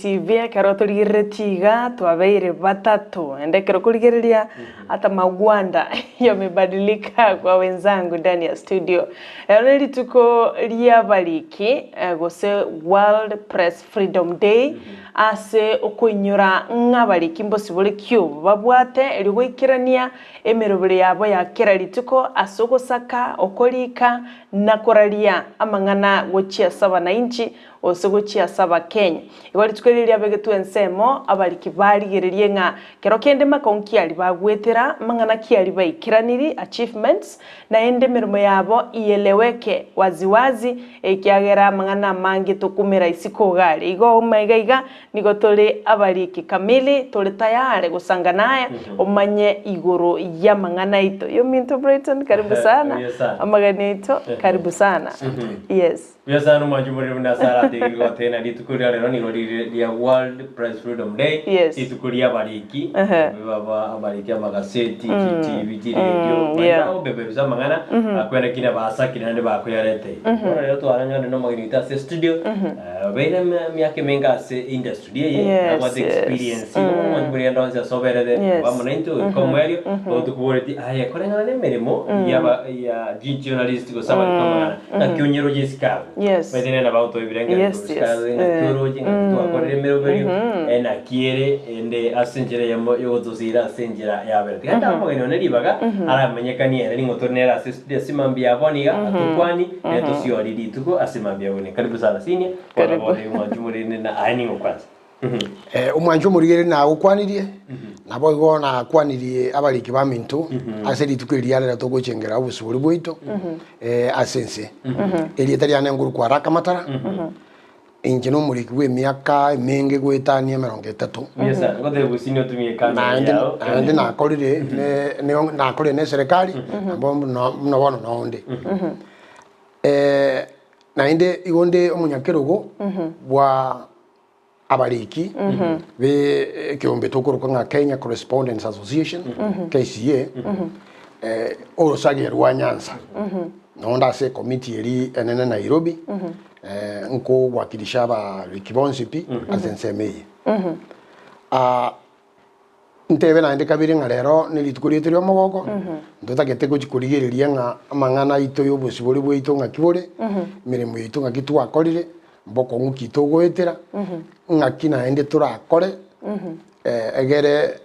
TV ekero torigereretie iga twabeire batato ende ekero okorigereria hata magwanda yamebadilika kwa wenzangu ndani ya studio. Ero ne rituko riabariki gose World Press Freedom Day ase okoinyora ng'a abariki mbosibore ki obo babwate erio goikerania emerobero yabo ya kera rituko ase ogosaka, okorika na koraria amang'ana gochia ase abanainchi gose gochia ase Abakenya. Igo rituko erio riabegetwe ensemo, abariki barigererie ng'a kero kende makong'u ki aria bagwetera, mang'ana ki aria baikeraniri, achievements, naende emeremo yabo ieleweke waziwazi, ekiagera amang'ana amange tokumera isiko iga aria. Igo omaiga iga nigo tore abariki kamili, tore tayare gosanga naye, omanye igoro y'amang'ana aito. Yominto Brighton, karibu sana, Buya sana. amagani aito, karibu sana. Yes. Buya sana omwanchi omoriri buna ase arategerwe gotena rituko ria rero nigo rire ria World Press Freedom Day Yes. rituko ria abariki Ehe. baba abariki amagaseti chitibi chiredio Mm, baria yeah. bagopeperusa amang'ana akwene kina basakire naende bakoyarete bono rero twaranyore na omogeni oito ase studio eh, obeire eme- emiaka emenge ase industry eye Yes, nabwate yes. experience igo omwanchi omoriri ande onsi ase oberete Yes. amo naintwe goika omoerio otokoboretie aye koreng'ana na emeremo yaba ya journalist gose abariki amang'ana Ng'aki onyeroche isiko abwo. Yes. Omanyete nere nabo agotoa ebirengererio Yes, korwa isiko yes. abwo, ng'aki Eh. oroche, ng'aki twakorire emeroberio, eh, naki ere, ende ase enchera eyemo yogotosira ase enchera ya bere. Tiga ntabe omogeni one ribaga, aramenyekanie ere ning'o tore nere ase estudio ase mambia ya bono iga, atokwani, nere tosiorie rituko ase mambia ya bono. Karibu sana senior, bono Karibu. bono omwanchi omorende na aye ning'o kwanza. Omwancha omorigereria nagokwanirie, naboigo nakwanirie abariki baminto ase rituko eri riarero togochengera obosibore bwaito ase ense. Erieta riane nkorokwa Araka Matara, inche nomoriki bw'emiaka emenge goetania emerongo etato. Buya sana, ngotebe gusii otumie ekamera Naende yao. naende nakorire ne- ne- nakorire na eserekari, nabo buna buna bono nonde. Naende igo nde omonyakerogo bwa abariki be ekeombe tokorokwa ng'a Kenya Correspondents Association, KCA, orosage rwa Nyanza. Nonde ase ekomiti eria enene Nairobi, nkowakilisha abariki bonsi pi ase ensemo eye. Ntebe naende kabere ng'a rero nerituko riaito ri'omogoko, ntotagete gochia korigereria ng'a amang'ana aito y'obosibore bwaito ng'aki bore, emeremo yaito ng'aki twakorire, mbokong'u ki togoetera, ng'aki naende torakore egere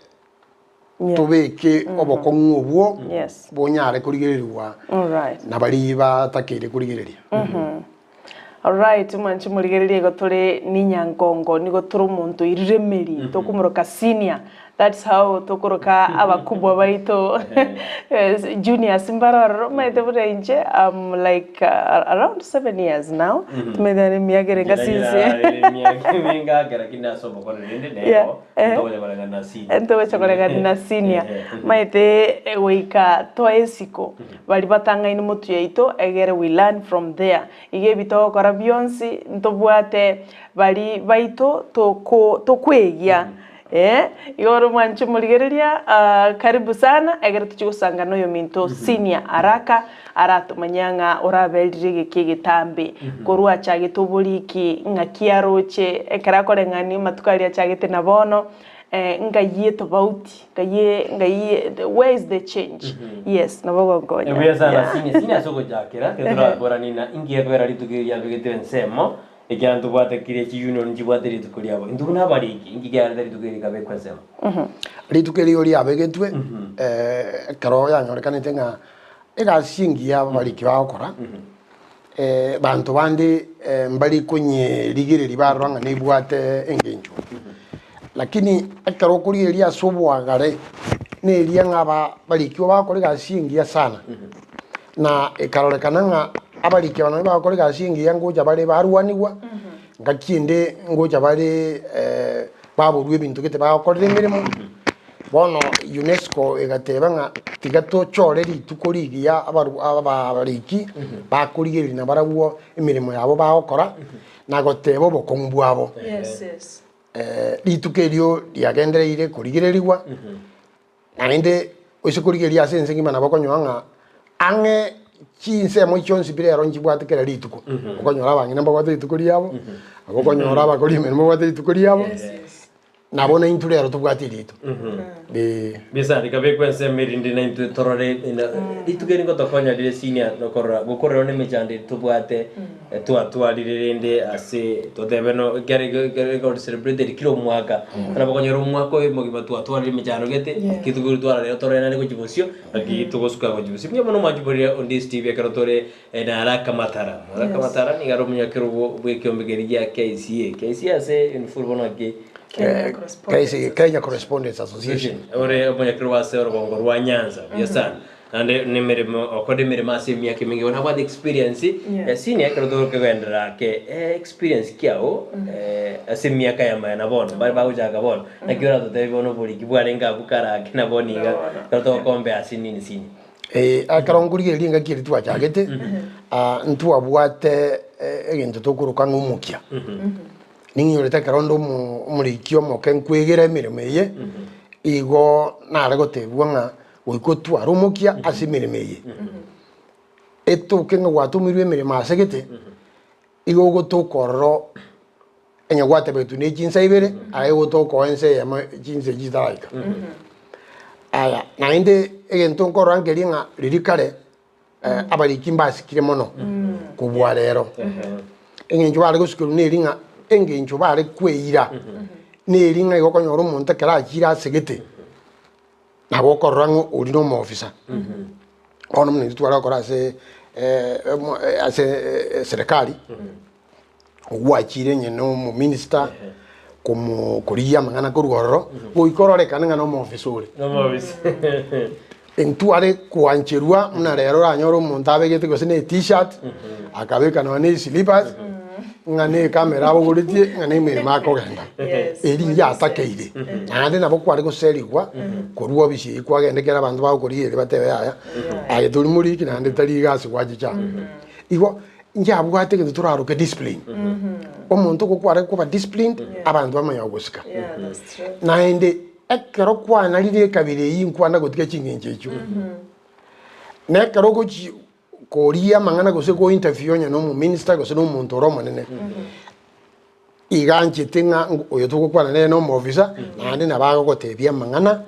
tobeke obokong'u obwo bonyare korigererigwa na baria batakeire korigereria. Alright, mwanche morigererie igo tore ninyangongo nigo tore omonto oirire emeri tokomoroka senior that's how tokoroka abakubwa baito juniors mbare ororo omanyete buna inche am like around 7 years now timanyete nonye emiaka ere enga since Yeah, eh. Ntogocha koreng'ana na senior omanyete goika toe esiko Baria batang'aini motwe yaito, egere we learn from there. Iga ebi togokora bionsi ntobwate bari baito toko tokwegia eh. Igo ore omwanchi omorigereria karibu sana egere tochie gosanga na oyominto senior haraka aratomanyia ng'a oraberire egeka egetambe korwa achagete oboriki ng'aki aroche ekero akoreng'ania amatuko aria achagete na bono Ngai etobauti, ngai ngai where is the change? Yes, nabo ogonkonya. Ebuya sana Yeah. senior senior ase ogochakera ekero torakoranie na inki gekogera rituko eri riabegetwe ensemo ekiagera ntobwate kire chiunion nchibwate rituko riabo intwe buna abariki inki kiarete rituko eri rikabekwa ensemo Rituko erio riabegetwe ekero yanyorekanete ng'a egasi engiya abariki bagokora, Banto bande mbari konyerigereria barora ng'a nebwate engencho. Lakini ekero okorigereria ase oboagare, neria ng'a aba barikigwa bagokora egasi engiya sana, na ekarorekana ng'a abariki aba nonye bagokora egasi engiya ngocha bare barwanigwa, ngaki ende ngocha bare baborwa ebinto gete bagokorera emeremo. Bono UNESCO egateba ng'a tiga tochore rituko rigiya abariki bakorigereria nabarabwo emeremo yabo bagokora na goteba obokong'u bwabo. Rituko erio riagendereire korigererigwa, naende ase korigereria ase ense engima nabo okonyora ng'a ang'e. Chinsemo chionsi pi rero nchibwate kera rituko, okonyora abang'ina mbabwate rituko riabo, nabo okonyora abakori emeremo mbabwate rituko riabo, nabo naintwe rero tobwate eriito. Eeh. Bisandika bikwe ensemo erinde naintwe torore rituko eri ngotokonya rire senior nokorora gokorera ne emechando eri tobwate twatwarire rende ase totebe no ekere ekero celebrated kera omwaka nabo okonyora omwaka oyo omogima twatwarire emechando gete rituko eri twararire torore naende gochia bosio. Naki togosuka gochia bosio. Mbuya mono omwanchi boria onde Steve ekero tore na Araka Matara. Araka Matara nigo are omonyakerogo bw'ekeombe keria gia KCA. KCA ase in full bono naki? Kenya Correspondents KCA, Kenya Correspondents Association. Ore omonyakerogo ase orogongo rwa Nyanza. Buya sana. Naende nemeremo okore emeremo ase emiaka emenge bono abwate experience Yes. senior ekero tokogenderera ake experience kiago ase emiaka ya magena bono bare bagochaka bono Naki oratotebie bono oboriki bwarenge abwo kare ake na bono iga, ekero togokombea ase nini sini. Eh, ekero nkorigereria engaki eria twachagete, ah, ntwabwate egento tokoroka ng'a omokia. Ning'inyorete ekero onde omo omoriki omoke nkwegera emeremo eye, igo nare gotebigwa ng'a goika otware omokia ase emeremo eye. Etoke ng'a gwatomirwe emeremo ase gete, igo ogotoka ororo Onye gwatebetwe ne chinsa ibere, aye gotoka oe ensa eyemo chinsa echio chitaraika. Aya, naende egento nkorora nkeria ng'a riria kare, abariki mbasikire mono kobua rero. Eng'encho bare gosikirwa neri ng'a engencho bare kweira, neri ng'a igo okonyora omonto ekero achire asegete, nabo okorora ng'a oria na omoofisa. Bono buna intwe tware gokora ase ase eserekari. Ogwachire onye na omominister komo korigia amang'ana korwa ororo, goika ororekane ng'a na omoofisa ore. Nomobisa. Intware koancherwa buna rero oranyore omonto abegete gose na e-tshirt, akabeka nonya na eslippers, ng'a na ecamera abogoretie ng'a na emeremo akogenda. Yes. Eri yatakeire. Naende nabo kware goserigwa korwa obisi eyio kwagenda ekero abanto bagokorigereria batebe yaya, aye tori moriki naende tari egasi gwachicha. Igo Inche abwate egento toraroke discipline. Omonto ogokwara koba disciplined, abanto bamanya gogosika. Yeah, that's true. Naende ekero kwanarire ekabira eyio nkwana gotiga ching'encho echio. Na ekero ogochi koria amang'ana gose go interview onye na omominister gose na omonto ore omonene, iga anchete ng'a oyo togokwana nere na omoofisa, naende nabo agogotebia amang'ana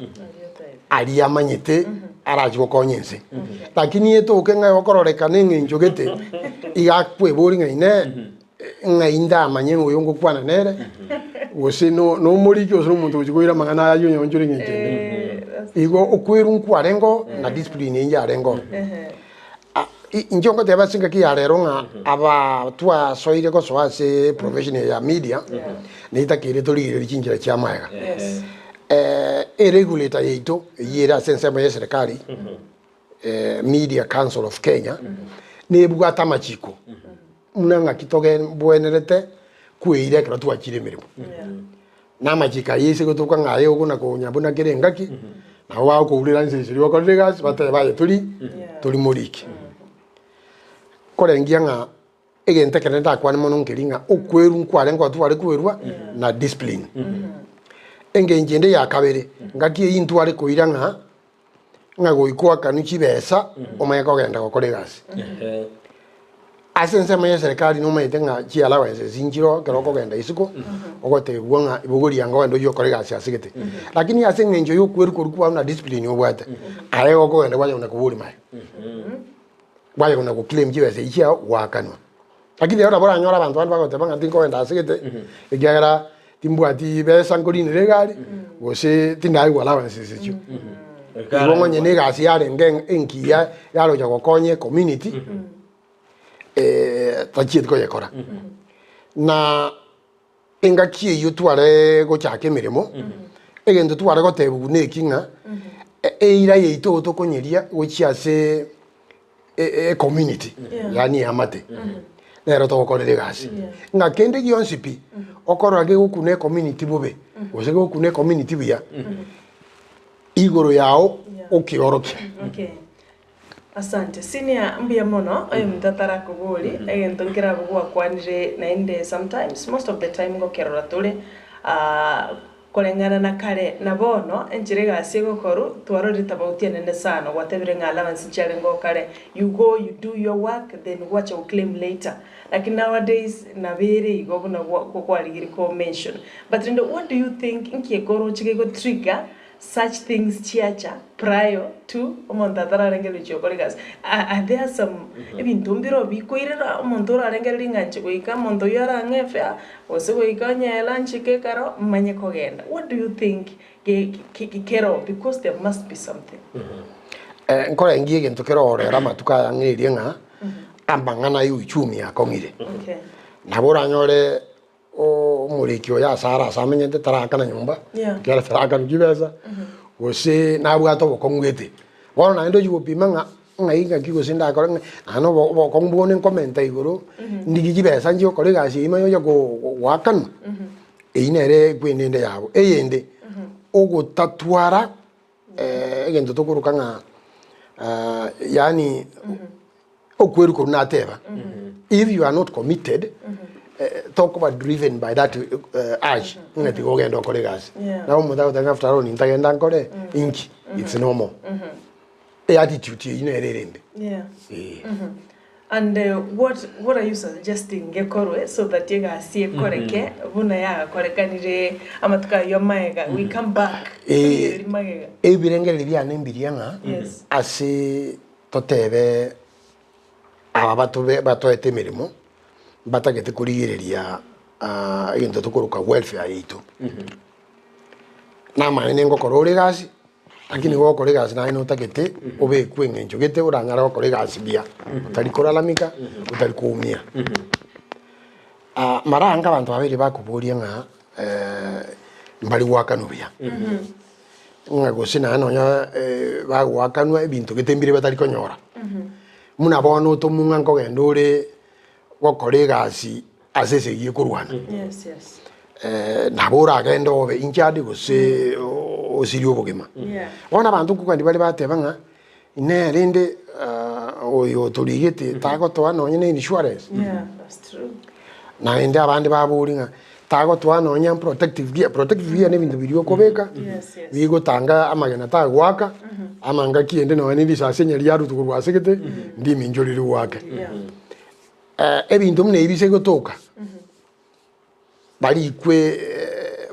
aria amanyete arachi gokonya ense. Lakini etoke ng'a okororekana eng'encho gete, iga akweboria ng'a inee, ng'ai ndamanye ng'a oyo ngokwana nere, gose no nomoriki gose nomonto ogochi koira amang'ana aya aywo onye onchore eng'encho ende. Igo okwerwa nkwarenge oo, na discipline eyio yarenge oo. Inche ngoteba ase engaki ya rero ng'a aba twasoire gosoa ase profession eye ya media, netakeire torigererie chinchera chia amaega. Eregulator yaito eyio ere ase ensemo ya eserekari, Media Council of Kenya, nebwate amachiko buna ng'aki togenbwenerete kweira ekero twachire emeremo. Na amachiko ayio ase gotoka ng'a aye okona konya buna kera engaki, nabo bagokourera inse inse riria okorire egasi batebe aye tori tori moriki. Korengia ng'a egento ekenene ndakwane mono nkeri ng'a okwerwa nkwarenge otware kwerwa na discipline. Engencho ende ya kabere, ngaki eyio ntware koira ng'a ng'a goika oakanwe chibesa omanye kogenda gokora egasi. Ase ensemo ya eserekari nomanyete ng'a chi allowances nchire ekero okogenda isiko, ogotebigwa ng'a bogoria anga ogende oywo okore egasi ase gete. Lakini ase eng'encho ya okwerwa korwa kwao na discipline obwate, aye igo okogenda kwanya kona koboria maye, kwanya kona go claim chibesa echio chiago gwakanwa. Lakini rero nabo oranyore abanto bande bagoteba ng'a tinkogenda ase gete, ekiagera timbwati besa nkorinera egari, gose tindaigwa allowances echio. Igo onye na egasi yarenge engiya yarocha gokonya ecommunity, tachieti koyekora. Na engaki eyio tware gochaka emeremo, egento tware gotebiwa neki ng'a, eira yaito tokonyeria gochia ase ecommunity yaani eamate, nero togokorera egasi. Ng'a kende gionsi pi, okorora gegokuna ecommunity bobe, gose gegokuna ecommunity buya, igoro yao okeorokia. Okay. Asante. Senior mbuya mono, oyo omonto atarakobori, egento nkerabe gwakwanire naende sometimes, most of the time ngokerora tore. Koreng'ana na kare na bono, enchera egasi egokorwa, twarorire tofauti enene sana. Gwatebire ng'a allowance nchiarenge oo kare, you go you do your work then gwacha go claim later. Lakini nowadays nabo ere igo buna gwa kwarigirie ko mention. But rende what do you think nki ekoroche gego trigger such things chiacha prior to omonto atararengereria gochia gokora egasi? Are are there some ebinto mbiroo bikoirera omonto orarengererie ng'a inche goika omonto oyio arang'e efare gose goika onye lunch gekaro manye kogenda. What do you think ge ge keroo because there must be something. Nkorengia egento kere orero amatuko aya ng'erie ng'a amang'ana ya uchumi akong'ire. Okay. Nabo oranyore omoriki oyo ase are ase amenyete tarakana nyomba, Yeah. ekiagera tarakana chibesa, gose nabwate obokong'u gete. Bono naende ochia gopima ng'a ng'ai ng'aki gose ndakore ng'a naende obo obokong'u bwane nkomenta igoro, ndigie chibesa nchie gokora egasi eywo manye ocha ko goakanwa, eywo nere ekwenda ende yabo. Eyende, ogotatwara egento tokoroka ng'a yaani okweru korwa nateba, if you are not committed, tokoba driven by that urge ng'a tiga ogende okore egasi. Yeah. Nabo omonto agoteba ng'a after all nintagenda nkore inki, it's normal. Eattitude eywo nere ere embe. Yeah. Eh. And what what are you suggesting gekorwe so that egasi ekoreke buna yagakorekanire amatuko ayio amaega we come back Eh, torigereria magega. ebirengererio biane mbiria ng'a Yes. ase totebe aba batobe batoete emeremo mbatagete korigereria egento tokoroka welfare yaito. Namaene ngokora ore egasi. Lakini gokora egasi naye notagete obekwe eng'encho gete oranyare gokora egasi buya, otari koralamika, otari koumia. Mara ange abanto babere bakoboria ng'a mbari goakanwa buya, ng'a gose naye nonya bagoakanwa ebinto gete mbire batari konyora. Buna bono otomwe ng'a nkogenda ore gokora egasi ase esegi ekorwana, Yes, yes. nabo oragende obe injured gose osirie obogima. Yeah. Bono abanto nkogani bare bateba ng'a inee rende oyo otorigete tagotoa nonye na insurance. Yeah, that's true. Naende abande baboria ng'a tagotoa nonye protective gear, protective gear na ebinto biria okobeka Yes, yes. bigotanga amagena tagoaka, ama ngaki ende nonye na erisasi onye riarutwa korwa ase gete, ndiminchori rigoake. Yeah. Ebinto buna ebi ase gotoka, barikwe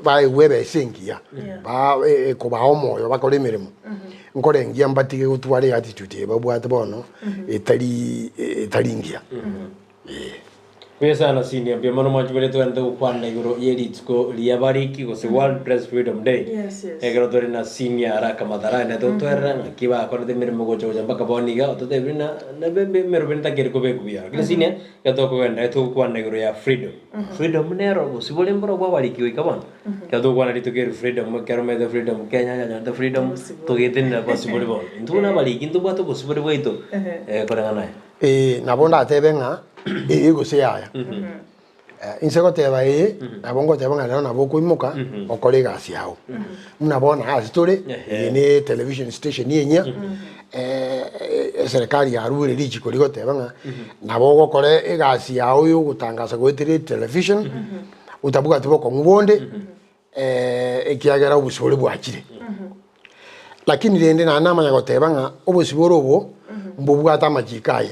baegwe ebesa engiya, ba ekobaa omoyo bakore emeremo, nkore engiya mbatige gotwara eattitude eye babwate bono etari etari ngiya, eh. Buya sana Senior, mbuya mono mwanchi baria togende gokwana igoro ye rituko ria bariki gose World Press Freedom Day. Yes, yes. Ekero tore na Senior Araka Matharai naye togotwerera ng'aki bakorete emeremo gocha gocha mpaka bono iga ototebire na na emeroberi ntakeri kobekwa buya. Lakini Senior, ekero tokogenda togokwana igoro ya freedom. Freedom nero gose bore mboro bwabariki goika bono. Ekero togokwana rituko eri freedom ekero omanyete freedom Kenya yanyorete freedom togetenena bosibore bono. Intwe buna abariki ntobwate obosibore bwaito koreng'ana aye. Ee, nabo ndatebe ng'a ee gose yaya. Inse goteba ee, nabo ngoteba ng'a rero nabo okoimoka okore egasi yago. Buna bono ase tore, eye ne television station enyia, eserekari yarure richiko rigoteba ng'a nabo ogokora egasi yago ya ogotangasa goetera etelevision, otabwati bokong'u bonde, ekiagera obosibore bwachire. Lakini rende naende namanya goteba ng'a obosibore obo mbobwate amachiko aye,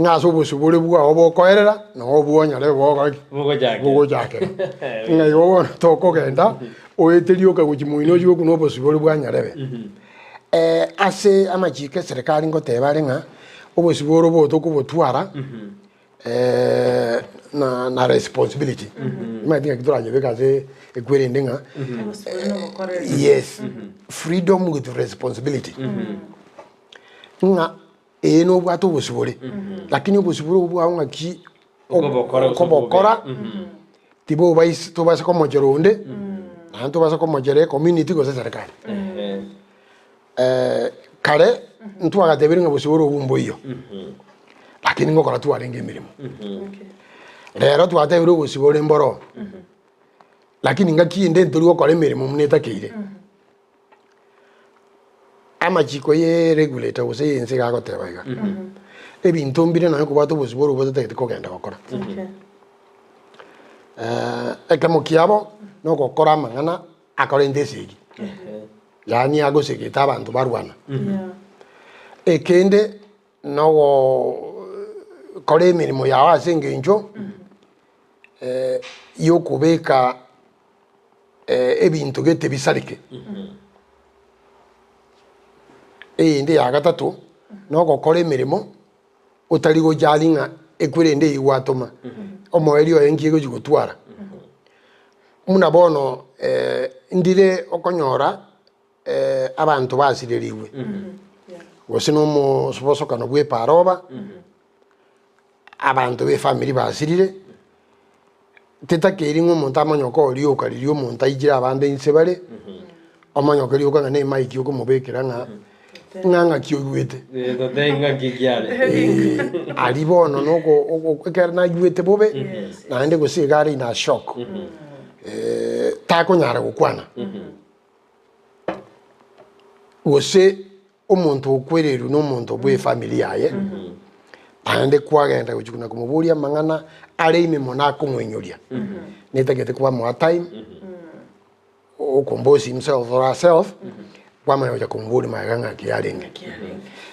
ng'a ase obosibore bwao bokoerera noo bwonyare bogokora ki? Bogochakera. Bogochakera. Ng'a igo bono tokogenda oeterie oka gochia moino ochie gokuna obosibore bwa nyarebe. Ase amachiko eserekari ngoteba are ng'a obosibore obo tokobotwara. na na responsibility omanyete ng'aki toranyebeke ase ekwerende ng'a Obosibore na obokoreri. yes freedom with responsibility ng'a ee nobwate obosibore lakini obosibore obwo bwao ng'aki Okobokora gose okobokora obobe. tibobaisi tobasa komochera onde naende tobasa komochera ecommunity gose eserekari. Ehe. Kare ntwagatebirie ng'a bosibore obwo mboiyo, lakini ngokora twarenge emeremo. Rero twatebirie obosibore mboro, lakini ngaki ende ntori gokora emeremo buna etakeire. Amachiko ye regulator gose ye ense iga agoteba iga, ebinto mbire nonye kobwate obosibore obwo totagete kogenda gokora. Ekemo kiabo. na ogokora amang'ana akorente esegi, yaani agosegete abanto barwana. Ekende nogokora emeremo yao ase engencho yokobeka ebinto gete bisareke. Eyende ya gatato, nogokora emeremo otari gochari ng'a ekwerende eyio gwatoma, omoerio oye nki egochi gotwara. Buna bono ndire okonyora abanto basirerigwe, gose na omosubosokano bwa eparoba, abanto ba efamiri basirire, tetakeiri ng'a omonto amanye okoa rioka riria omonto aichire abande inse bare, omanye oka rioka ng'a na emic okomobekera ng'a ng'a ng'aki oigwete. Totebie ng'aki ekiare. Aria bono noko oko ekero naigwete bobe, naende gose iga are in a shock, takonyara gokwana. Gose omonto okwererwe na omonto bwe efamiri yaye, naende kwagenda gochia na komoboria amang'ana are ime mono akomoinyoria, netagete kwamoa time, okompose himself or herself, kwamanya gocha komoboria magega ng'aki yarenge.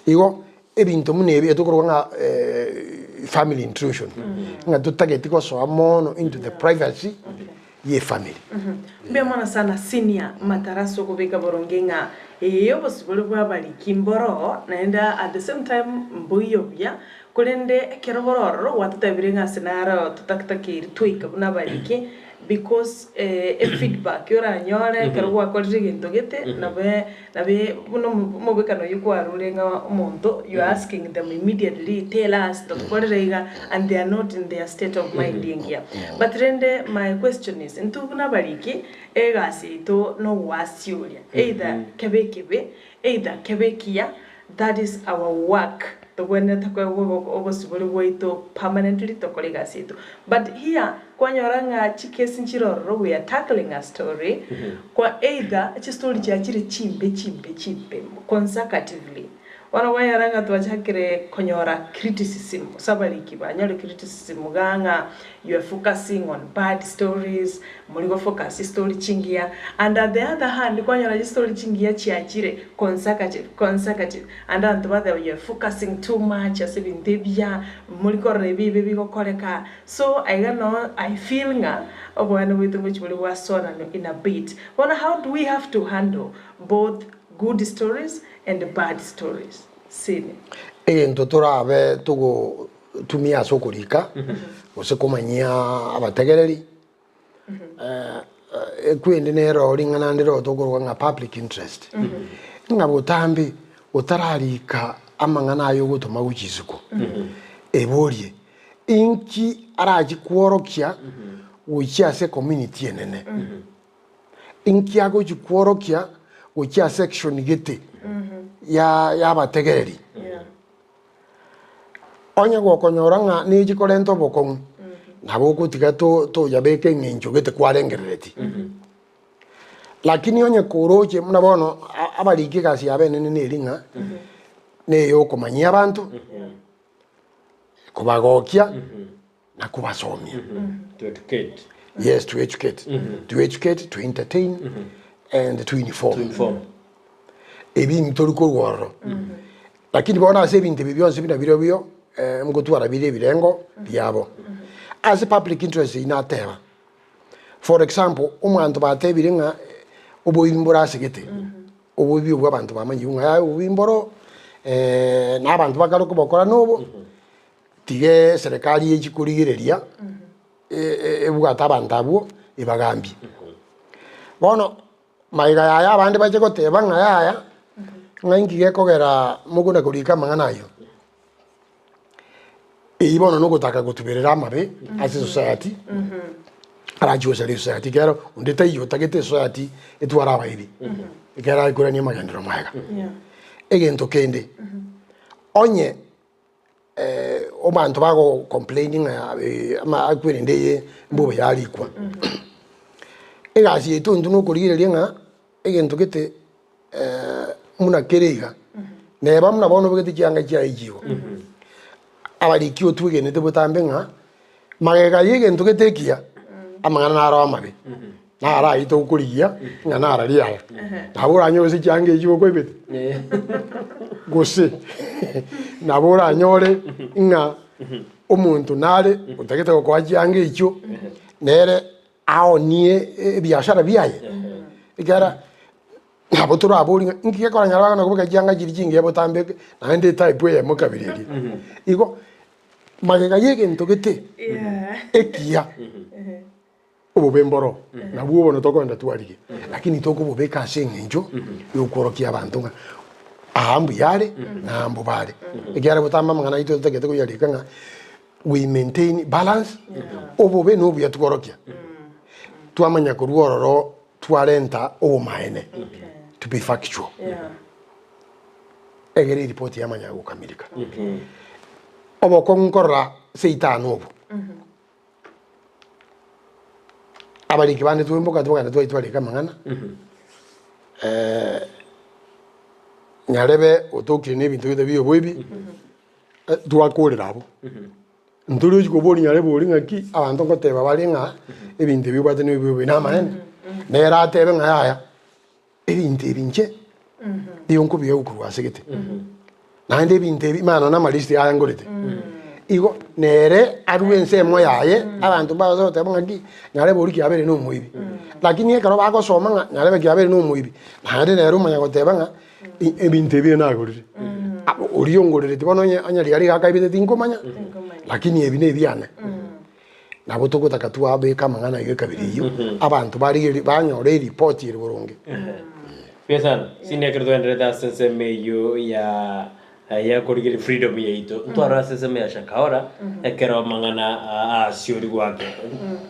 Igo ebinto buna ebi etokorokwa ng'a family intrusion, ng'a totageti gosoa mono into the privacy ye family. Mbuya mono sana senior Mataraso okobeka boronge ng'a ee obosibore bw'abariki mboro naende at the same time mboiyo buya korende ekero bore ororo gwatotebire ng'a ase naro totakitakeiri twaika buna abariki because efeedback oranyore ekero gwakorire egento gete nabe nabe buna omobwekano oyio kwarure ng'a omonto you are asking them immediately tell us totokorere iga and they are not in their state of mind engiya. But rende my question is, intwe buna abariki egasi yaito nogoasioria either kebe ekebe either kebe ekiya that is our work tobwenerete koegwa obosibore bwaito permanently tokore egasi yaito. But here kwanyora ng'a chikesi nchire ororo we are tackling a story kwa either chistory chiachire chimbe chimbe chimbe consecutively bono kwanyora ng'a twachakire konyora criticism gose abariki banyore criticism igaa ng'a you are focusing on bad stories mori go focus chistory chingiya and at the other hand kwanyora chistory chingiya chiachire consecutive consecutive and abanto bateba you are focusing too much ase ebinto ebiya mori korora ebibe bigokoreka So aiga noo I feel ng'a oboene bwaito ngochia bore bwasoananwa in a bit. Bono how do we have to handle both good stories and bad stories? Sine. Egento torabe togotumia ase okorika gose komanyia abategereri, ekwende nero ring'ana ndire tokoroka ng'a public interest, ng'a botambe otararika amang'ana aya ogotoma gochia isiko, eborie Inki arachie kworokia gochia ase ecommunity enene? Inki agochia kworokia gochia ase section gete ya yabategereri? Onye gokonyora ng'a nechi korenta obokong'u, nabo ogotiga to toyabeka eng'encho gete kwarengerereti. Lakini onye koroche buna bono abariki egasi yabo enene neri ng'a, neyokomanyia abanto. Kobagokia na kobasomia. To educate. Yes, to educate. To educate, to entertain and to inform. To inform. Ebi ntori korwa ororo. Lakini bono ase ebinto ebi bionsi buna birobio eh, ngotwara bire ebirengo biabo. Ase public interest eyio nateba, for example, omonto batebire ng'a oboibi mborasegete. Oboibi obwo abanto bamanyire ng'a yaya oboibi mboro, na abanto bakare kobokora nobo, tiga eserekari echi korigereria ebwate abanto abwo ebagambie. Bono magega yaye abande bache goteba ng'a yaya, ng'a inki gekogera mokona korika amang'ana ayio. Eyio bono nogotaka gotuberera amabe ase esociety, arachie gosaria esociety ekero onde taiyo otagete esociety etware abairi, ekero akorania amagenderero maega. Egento kende, onye abanto bago complain ng'a ama akwerende eye mbobe yarikwa, egasi yaito intwe nokorigereria ng'a egento gete buna kere iga, neba buna bono obegete chianga chiaye chigo, abariki otwegenete botambe ng'a magega ya egento gete ekiya, amang'ana naro amabe. Naro ayio tokorigia ng'a narari aya. Nabo oranyore gose chianga echio okoibete, gose nabo oranyore ng'a omonto nare otagete gokoa chianga echio, nere aonie ebiashara biaye, ekiagera nabo torabori ng'a inki gekoranyora bakona kobeka chianga chiria chingiya botambe naende etype eyemo kabere eria. Igo magega ya egento gete ekiya. Obobe mboro, nabwo bono tokoenda twarigie, lakini tokobobeka ase eng'encho y'okworokia abanto ng'a aa mbuya are na aa mbobe are. Ekiagera botambe amang'ana aito totagete koyarika ng'a we maintain balance, obobe na obuya tworokia. Twamanya korwa ororo twarenta obomaene, to be factual. Egere eripoti yamanya gokamilika. Obokong'u nkorora seitani obo. Abariki bande twemboka twagenda twai twarika amang'ana, nyarebe otokire na ebinto bire bia oboibi, twakorera abwo. Ntori gochia koboria nyarebe oria ng'aki, abanto ngoteba bare ng'a ebinto ebi obwate na ebi oboibi namaene? Nere atebe ng'a yaya. Ebinto ebi inche nigo nkobiegwa korwa ase gete, naende ebinto ebi mana na amarisiti aya ngorete. Igo nere arue ensemo yaye, abanto mbabase goteba ng'aki nyarebe oria kiabeire na omoibi. Lakini ekero bagosoma ng'a nyarebe kiabeire na omoibi, naende nere omanya goteba ng'a ebinto ebi nagorire. Oria ongorereti bono onye onye riria riria akaibete tinkomanya, lakini ebi nebiane. Nabo togotaka twabeka amang'ana ayio ekabira eyio, abanto barigererie banyore eripoti ere boronge. Buya sana. Senior ekero twaenderete ase ensemo eyio ya ya korigereria freedom yaito, ntwarora ase ensemo ya Shakahola, ekero amang'ana aasiorigwe ake.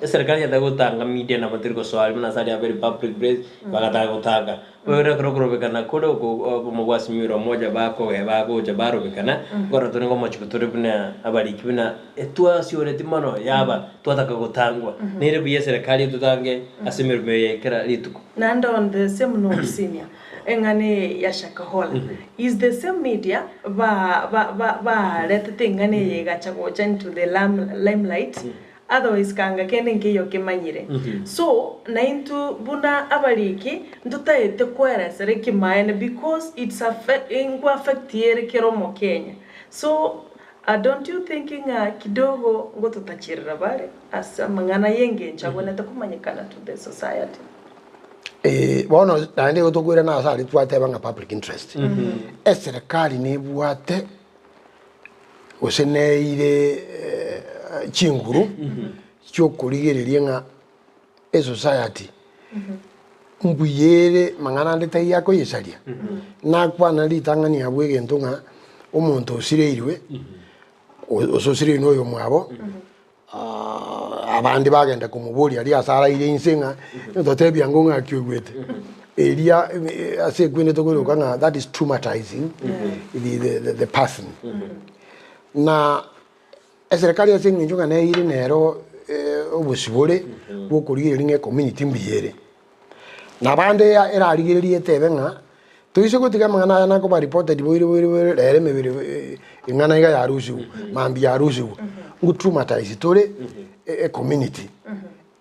Eserikari yataka gotanga media nabo tori gosoa aria buna ase aria abe Republic Place, bagataka gotanga. Boigo ekero okorobekana kore oko obomo bwa Azimio la Umoja bakoge bagocha barobekana, nkorora tore ngomochiko tore buna abariki buna etwasioreti mono yaba twataka gotangwa. Nere buya eserekari etotange ase emeremo eye kera rituko. Naende on the same note senior, eng'ana eye ya Shakahola is the same media ba ba ba baretete eng'ana eye egacha gocha into the limelight Otherwise kanga kende nkeiyo kemanyire. So naintwe buna abariki ntotaete koeresera ekimaene because it's affect nko affect ere kera omokenya. So don't you think ng'a kidogo ngototacherera bare ase amang'ana yengencho abwenerete komanyekana to the society? Bono naende igo tokoirana ase aria twateba ng'a public interest, eserekari nebwate gose neire chinguru chiokorigereria ng'a esociety mbuya ere mang'ana ande taiyo akoyesaria. Nakwana ritang'ani abwo egento ng'a omonto osireirwe, gose osireirwe na oyomwabo. Abande bagenda komoboria aria ase araire inse ng'a totebie ango ng'aki oigwete. Eria ase ekwende tokoiroka ng'a that is traumatizing the the person. Na eserekari ase eng'encho ng'a neire nero obosibore bwa okorigereria ng'a ecommunity mbuya ere. Na abande erarigererie etebe ng'a Toise gotiga amang'ana aya nakoba reported boire boire boire rero emebere eng'ana iga yarusigwe mambia yarusigwe ngo traumatize tore ecommunity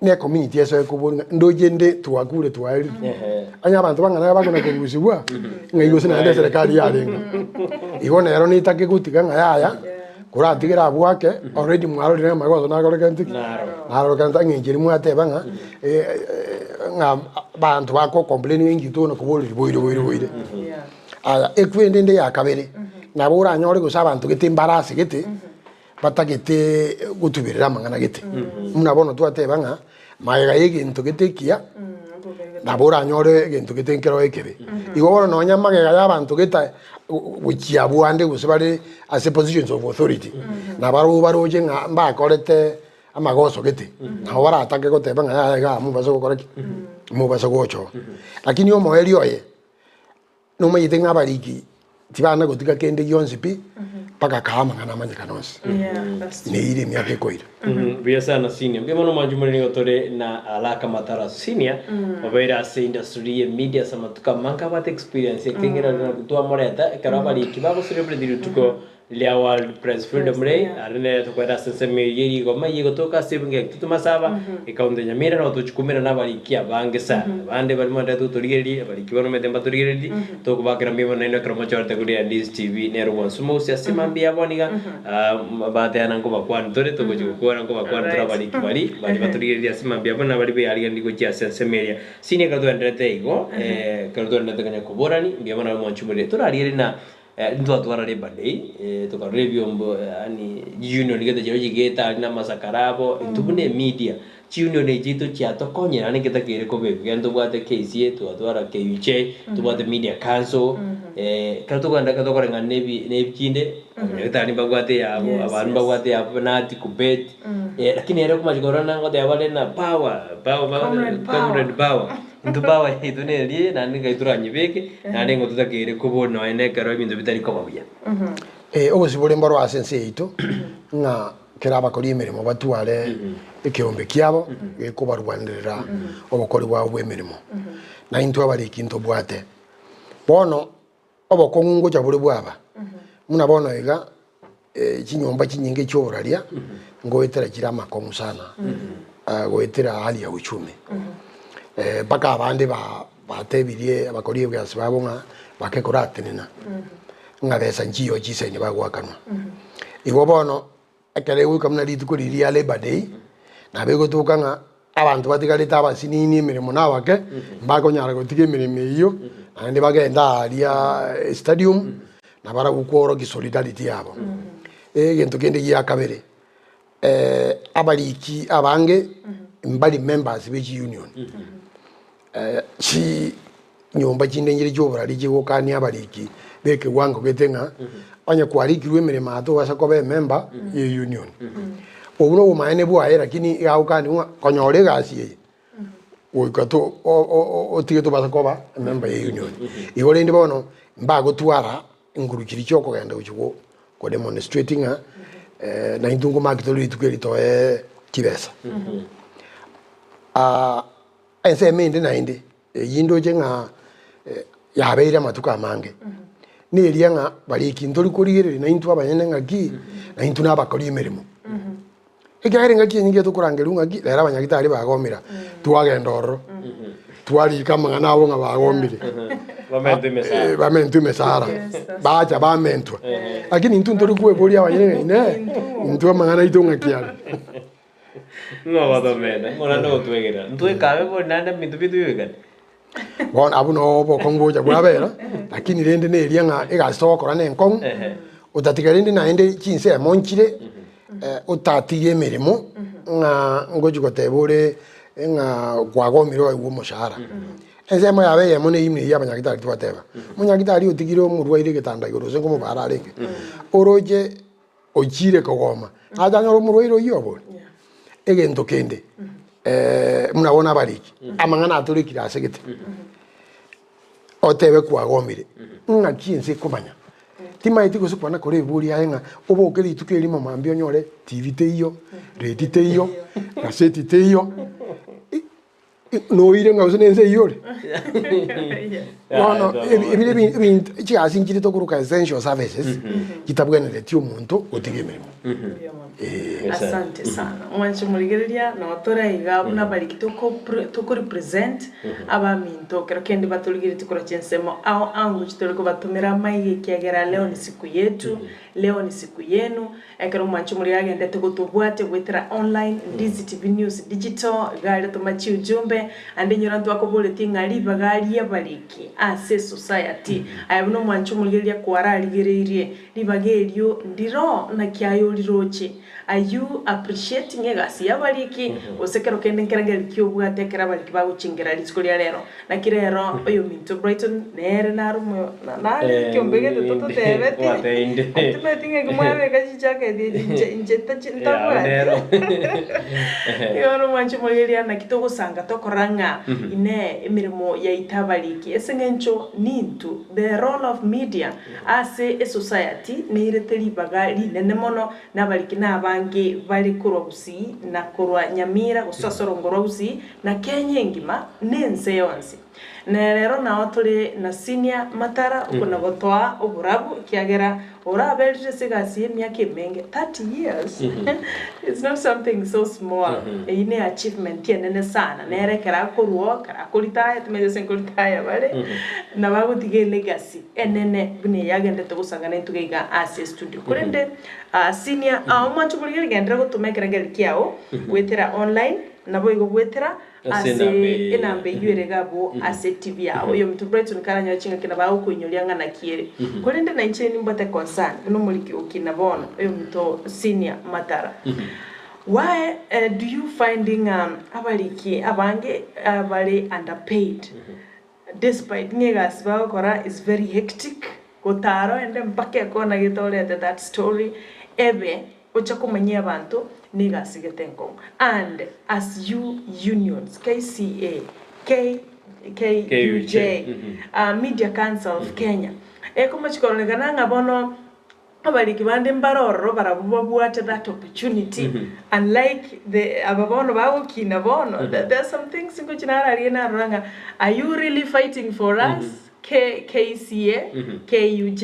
na ecommunity esoe kobori ng'a ndoche nde twakure twaerire onye abanto bang'ana iga bakona korusigwa ng'ai gose naende eserekari yarenge igo nero nitake gotiga ng'a yaya koratigere abwo ake already mwarorire ng'a amagoso nakorekente ki narorekente eng'encho eria mwateba ng'a ng'a abanto bako complain ng'a inki tokona koboreria boire boire boire. Aya, ekwende ende ya kabere, nabo oranyore gose abanto gete mbare ase gete, batagete gotuberera amang'ana gete. Buna bono twateba ng'a magega ya egento gete ekiya, nabo oranyore egento gete nkero ekebe. Igo bono nonya magega ya abanto gete gochia abwo ande gose bare ase positions of authority, nabarobwo baroche ng'a mbakorete amagoso gete, nabo baratake goteba ng'a yaya igaa mobase gokora ki? Mobase gocha oo. Lakini omoerio oye, nomanyete ng'a abariki tibana gotiga kende gionsi pi, mpaka kaa amang'ana amanyekane onsi. Neire emiaka ekoira. Mbuya sana senior. Mbuya mono mwanche more nigo tore na Alaka Matara senior obeire ase industry ye media ase amatuko amange abwate experience ekeng'era twamoreta ekero abariki bago celebrate rituko. Ria World Press Freedom Day, aria nere tokoenda ase ensemo eyio ye rigoma eyio egotoka ase ebunge ya Kitutu Masaba, ekaunti ya Nyamira, nabo tochikumera na abariki abange sana. Abande baria mwanderete gotorigereria, abariki baromete mbatorigereiri, tokobakera mbuya mono nainwe ekero mochorete korigereria Ndizi TV nere obwansu mogusia ase mambia ya bono iga, bateana nkobakwania tore, togochia gokwana nkobakwania tore abariki baria, baria batorigereiri ase mambia ya bono na baria beariganirie gochia ase ensemo eria. Sini ekero twaenderete igo, ekero twaenderete konya koborani, mbuya mono abe mwanchi omorere, torarigererie na Ntwatwara Labour Day, tokarora ebiombo yaani chiunion gete chiria chigete aria na amasakara abo, intwe buna emedia, chiunion echi chiaito chiatokonyire naende nketakeire koba ebi, ekero ntobwate KCA, twatwara KUJ, ntobwate Media Council, ekero tokogenda ekero tokoreng'ana na ebi na echinde, abanyagetari mbabwate eyabo, abandu mbabwate eyabo buna Kubet, lakini ere okomachi korora nangoteba bare na power, power Comrade power. comrade power. Intwe power yaito neria naende ngai toranyebeke, naende nigo totakeire kobua nonya na ekero ebinto bitari koba buya. Obosibore mboroo ase ense yaito, ng'a kera abakori emeremo batware ekeombe kiabo gekobarwanerera obokori bwabo bw'emeremo. Na intwe abariki ntobwate. Bono obokong'u ngocha bore bwaba, buna bono iga chinyomba chinyinge chi'oboraria ngoetera chire amakong'u sana, goetera hali ya uchumi. Mpaka abande batebirie abakori egasi babo ng'a bake koratenena, ng'a besa nchiyo chisemi bagoakanwa. Igo bono ekero egoika buna rituko riria ria Labour Day, nabo egotoka ng'a abanto batigarete abasinini emeremo nabake, mbakonyara gotiga emeremo eyio, naende bagende aaria estadium, nabarabwo kworokia solidarity yabo. Egento kende gia kabere, abariki abange mbari members be chiunion, chinyomba chinde nchire chioborari chigokania abariki ba ekewango gete ng'a onye kwarikirwe emeremo aa tobasa koba emember ye union. Obwo na obomaene bwaye lakini iga agokaniwa ng'a konyora egasi eye goika to otige tobasa koba emember ye union. Igo rende bono mbagotwara enguru chiria chia okogenda gochia ko demonstrate ng'a naintwe nkomaki tore rituko eri toe chibesa. Ensemo ende naende, eyio ndoche ng'a yabeire amatuko amange, neria ng'a bariki ntori korigereria naintwe abanyene ng'aki, naintwe nabakori emeremo. Ekiagera engaki enyinge tokorangerwa ng'aki, rero abanyagitari bagomire, twagenda ororo, twarika amang'ana abo ng'a bagomire, Bamentwe emesara. Bamentwe emesara, bacha bamentwa. Lakini intwe ntori kweboria abanyene ng'a inee, intwe amang'ana aito ng'aki are. Ng'o ogotomenta? Ng'o naende ogotwegerera? Ntwekabe bori naende ebinto biaito bibekane. Bono abwo noo obokong'u bogocha bwabera, lakini rende neria ng'a egasi togokora na enkong'u, otatiga rende naende chinsemo nchire, otatiga emeremo ng'a ngochi goteba ore ng'a kwagomire oegwe omoshahara. Ensemo yabo eyemo neyio buna eyio ya abanyagitari twateba, omonyagitari otigire omorwaire egetanda igoro gose nkomobara arenge, oroche Ochiire kogoma, nache anyore omorwaire oyio obore. Egento kende, buna bono abariki, amang'ana atorekire ase gete, otebe kwagomire, ng'aki ense ekomanya? Timaeti gose kwana kore ebori aye ng'a oboke rituko erimo mambia onyore TV teiyo, radio teiyo, gaseti teiyo, Noire ng'a gose nense eyio ore? Bono ebi ebinto chigasi nchire tokoroka essential services chitabwenereti omonto gotiga emeremo. Eh. Asante sana mwanche morigereria noo tore iga buna abariki toko toko represent abaminto kero kende batorigeretie korwa chinsemo ao ao ngochi tore kobatomera amaiga ekiagera leo ni siku yetu leo ni siku yenu Ekero omwanchi omoria agendete gotobwatia goetera online, Ndizi TV News Digital, iga aria toma chiujumbe, ande inyora ntwakoboretie ng'a ribaga riabariki ase esociety. Aye buna omwanchi omorigereria kwararigereirie ribaga erio ndiro naki aye oriroche? Are you appreciating egasi yabariki? Gose kero kende nkerengererio ki obwate ekero abariki bagochingera rituko ria rero? Naki rero oyominto Brighton nere nare omoyo nare ekiombe gete tototebeti timanyeti ng'aki mwabeka chijacket echi inche inche ntachi ntabwati igo bono mwanche morigereria naki togosanga tokorora ng'a inee emeremo yaito abariki ase eng'encho nintwe the role of media ase esociety neirete ribaga rinene mono nabariki nabange bare korwa Gusii na korwa Nyamira gose ase orongo rwa Gusii na Kenya engima, na ense yonsi. Na rero nao tore na Senior Matara okona gotoa oborabu ekiagera oraberire ase egasi y'emiaka emenge, 30 years it's not something so small. Eyio ne achievement enene sana, nere ekero akorwa oo, ekero akoritaya, timanyeti gose nkoritaya bare, nabo agotiga elegacy enene buna eye agenderete gosanga naintwe iga ase estudio. Korende Senior, omwancho borigereria genderera gotoma ekerengererio kiao goetera online, naboigo goetera Ase ase enamba eye. enamba eyio ere iga abwo ase etibi yao. Oyominto Brighton karanyore chingaki nabo agokoinyoria ng'a naki ere. Korende nainche nimbwate concern buna omoriki okina bono, oyominto Senior Matara. Why do you find ng'a abariki abange bare underpaid despite ng'a egasi bagokora is very hectic, gotara oende mpaka ekona gete orete that story ebe Gocha komanyia abanto negasi gete enkong'u and as you unions, KCA, K, KUJ, Media Council of Kenya, ekomochi kororekana ng'a bono abariki bande mbare ororo barabwo babwate that opportunity unlike the aba bono bagokina bono, there are some things ngochi nararigia narora ng'a are you really fighting for us? KCA, KUJ,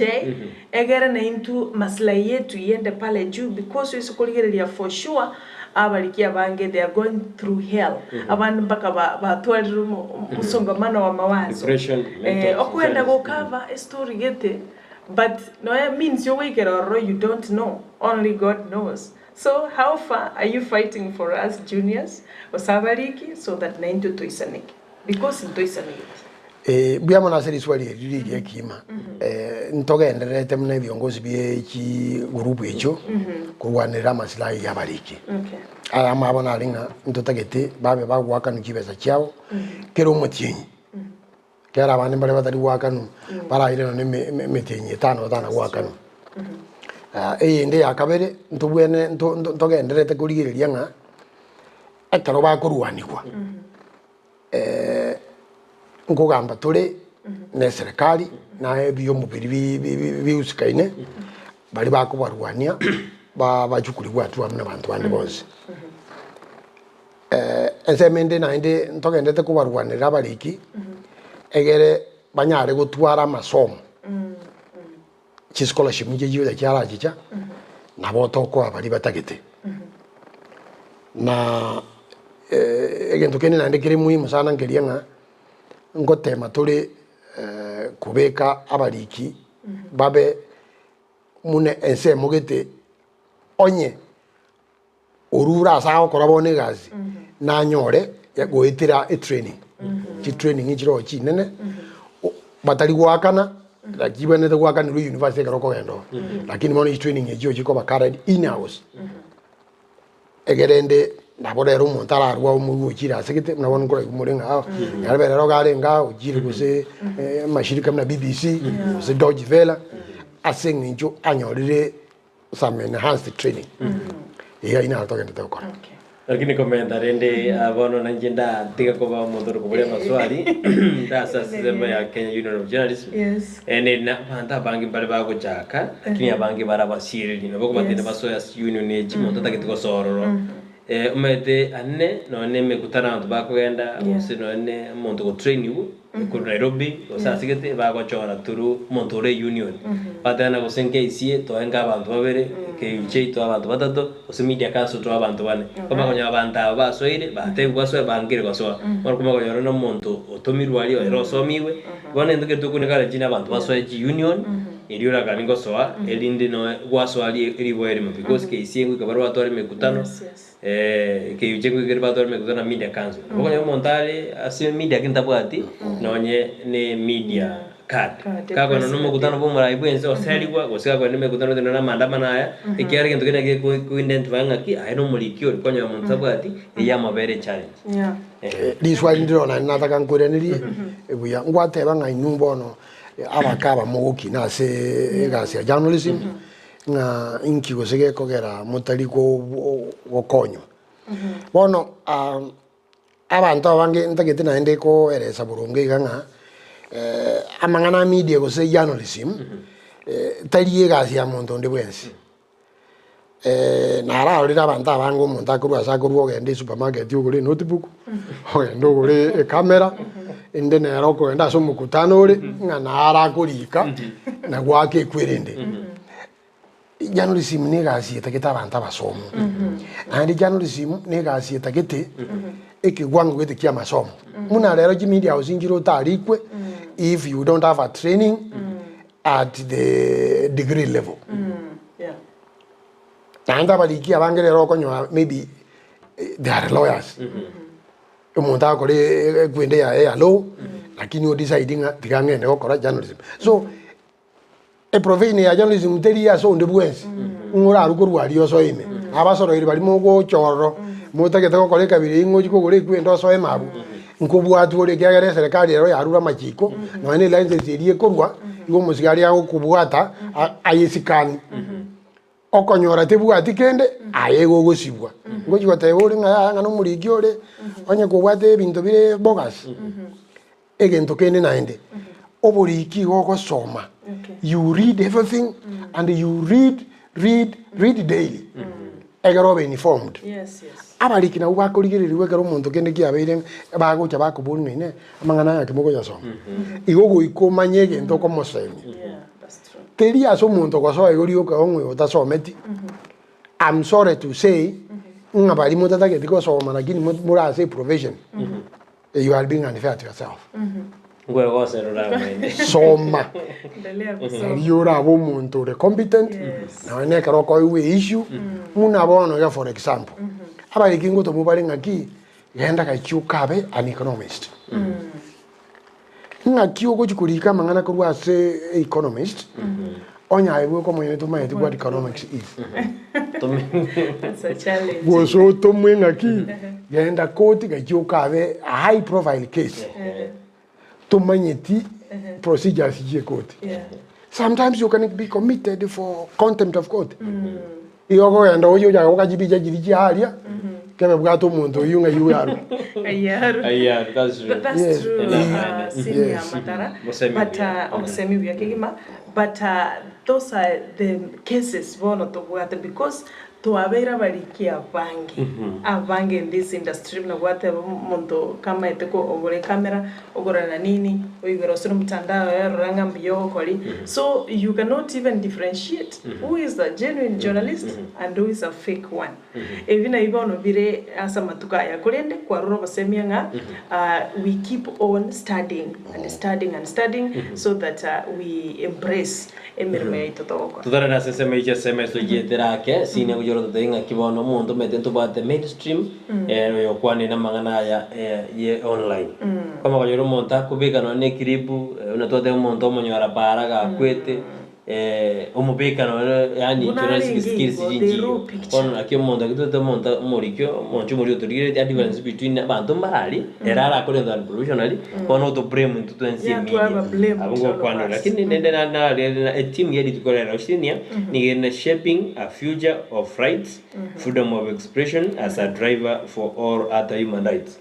egere naintwe maslahi yetu yende pale juu because ase korigereria for sure abariki abange they are going through hell abande mpaka ba batwarire omo omosongamano wa mawazo Depression, mental eh, okoenda challenges. go cover estory gete but nonya means yogoikera ororo you don't know only God knows so how far are you fighting for us juniors gose abariki so that naintwe toisaneke because ntoisanegeti. Ee, mbuya mono ase riswali eri riria ekiima. Ntogendererete buna ebiongozi bie chigurupu echio korwanerera amasilahi y'abariki. Okay. Aya amabo nare ng'a ntotagete babe bagoakanwa chibesa chiabo kera omotienyi. Kera abande mbare batari goakanwa baraire nonye eme- eme- emetienyi etano batana goakanwa. Eyende ya kabere ntobwene nto- nto- ntogendererete korigereria ng'a ekero bakorwanigwa. Nkogamba tore na eserekari na ebiombo biria biusikaine, baria bakobarwania bachukurigwe hatua buna abanto bande bonsi. Ensemo ende naende ntogenderete kobarwanerera abariki, egere banyare gotwara amasomo, chischolarship inche chigocha chiarachicha, nabo tokoa baria batagete. Na egento kende naende kere muhimu sana nkeria ng'a, ngotema tore kobeka abariki babe muna ensemo gete onye orure ase agokora bono egasi, nanyore goetera etraining, chitraining nchiroo chinene, batari goakana, naki chibwenerete goakanerwa university ekero okogenda oo, lakini bono chitraining echio chikoba carried in house, egerende nabo rero omonto ararwe omorwe ochire ase gete, buna bono nkoraigwa more ng'a aa, nyarobe rero iga arenge aa ochire gose amashirika buna BBC, gose Deutsche Welle, ase eng'encho anyorire some enhanced training iga ayio naro togenderete gokora. Lakini komenta rende bono nainche ndatiga koba omonto ore koboria amaswali ndase ase ensemo ya Kenya Union of Journalists Yes. neri na abanto abange mbare bagochaka lakini abange bare abasiereri nabo okobatebia Yes. basoe ase union echi monto otagete gosoa ororo omanyete ane nonye na emekutano abanto bakogenda Yeah. gose nonye na omonto ogotrainiwa Korwa Nairobi gose ase gete bagochora through omonto ore union batebana gose nKCA toenga abanto babere, KUJ toe abanto batato, gose Media Council toe abanto bane. Bamakonyora abanto aba basoire batebiwa basoe bangire gosoa. Bono komakonyora na omonto otomirwe aria ere osomigwe, bono egento kere tokoineka kare chinde abanto basoe chiunion erio orakani gosoa erinde noe gwasoa rie riboa erimo because KCA ngoika bare batware emekutano. Yes, yes. Ekeyucha ekio batware emekutano na media council. Nabo okonyora omonto are ase media lakini tabwati nonye ne media card. Card, Gakogenda na president. omokutano bwa omorai bwa ense oserigwa gose gakogenda emekutano gose na amaandamano aya, ekiagera egento keria naki geku identify ng'aki aye na omoriki oria, okonyora omonto tabwati, eyio yamobera echallenge. Yeah. Riswali ndire naende nataka nkoiranerie buya, ngwateba ng'a inwe bono abake aba mogokina ase egasi ya journalism, Ng'a inki gose gekogera motari gokonywa. Bono abanto abange ntagete naende koeresa boronge iga ng'a amang'ana a media gose journalism tari egasi ya monto onde bwensi. Nararorire abanto abange omonto akorwa ase akorwa ogenda esupermarket ogore enotebook, ogende ogore ecamera, ende nere okogenda ase omokutano ore, ng'a naro akorika na goaka ekwerende. Journalism na egasi etagete abanto abasomu, naende journalism na egasi etagete ekewango gete kia amasomo. Buna rero chimedia house nchire otarikwe if you don't have a training at the degree level. Naende abariki abange rero okonyora maybe they are lawyers, omonto agokora ekwende yaye ya law, lakini o decide ng'a tiga ng'ende gokora journalism. So, eprofession ya journalism teri ase onde bwensi, ng'a orarwe korwa aria osoe ime. Abasoroiri baria mogocha ororo, motagete gokora ekabira eyio ng'a ochie kogora ekwende osoe ime abwo, nkobwatwa ore ekiagera eserekari ero yarure amachiko, nonya na elicense eria ekorwa, igo omosigari agokobwata ayesikani. Okonyora tebwati kende, aye igo ogosibwa. Ngochia goteba ore ng'a yaya ng'a nomoriki ore, onye kobwate ebinto bire bogus, egento kende naende, oboriki igo ogosoma, you read everything and you read read read daily, egere obe informed. Abariki nabwo bakorigererigwa ekero omonto kende kiabeire bagocha bakoboria ng'a inee, amang'ana aya ki mokoyasoma? Igo goika omanye egento okomosemia. Teri ase omonto ogosoa igo rioka ong'we otasometi, I'm sorry to say ng'a baria motatageti gosoma lakini more ase eprofession, you are being unfair to yourself. Ngwegoserora mwene. Soma, Endelea kusoma. nario orabe omonto ore competent, nonya na ekero okoigwa eissue, buna bono iga for example, abariki ngotomwa bare ng'aki, genda gachia okabe an economist. Ng'aki ogochia korika amang'ana korwa ase economist, onye aye bweka omonyene tomaeti what economics is. That's a challenge. Gose otomwe ng'aki, genda koti gachia okabe a high profile case, tomanyeti procedures chia ekoti. Yeah. Sometimes you can be committed for contempt of court. Igo okogenda oye ochake goka chibicha chiria chia aria, kebe bwate omonto oyio ng'a you are. Ayaru. Ayaru, that's true. But that's Yes. true, senior Yes. Matara. Mosemi But buya. obosemi buya kegima. But those are the cases bono tobwate because twabeire abariki abange, abange in this industry buna gwateba omonto kamaete ko ogora ecamera, ogorana nini, oigora ase omotandao oyerora ng'a mbuya ogokori. So you cannot even differentiate who is a genuine journalist and who is a fake one. Ebi nabio bono bire ase amatuko aya korende kwarora obosemia ng'a we keep on studying and studying and studying so that we embrace emeremo yaito togokora. Totarare ase ensemo eyio chi'esemo ase tochietera ake, sini gochia orototebie ng'aki bono omonto omanyete ntobwate mainstream, oyo okwanire namang'ana aya ye online. Kwamanya konyora omonto akobeka nonye na eclip, buna twateba omonto omonyora para gakwete, omobeka nonye yaani Buna journalistic arenge skills igo, the chinchiyo. raw picture. Bono naki omonto aki totebe omonto omorikio, omonche omoria otorigeretie a difference between abanto mbarari, ere arakore into unprofessionally, bono oto blame intwe twensi Yeah, emedia. twaba blamed Abwo all of ngokwanora. us. Lakini rende nararere na eteam ya rituko rero senior, nigo ere na shaping a future of rights, freedom of expression as a driver for all other human rights.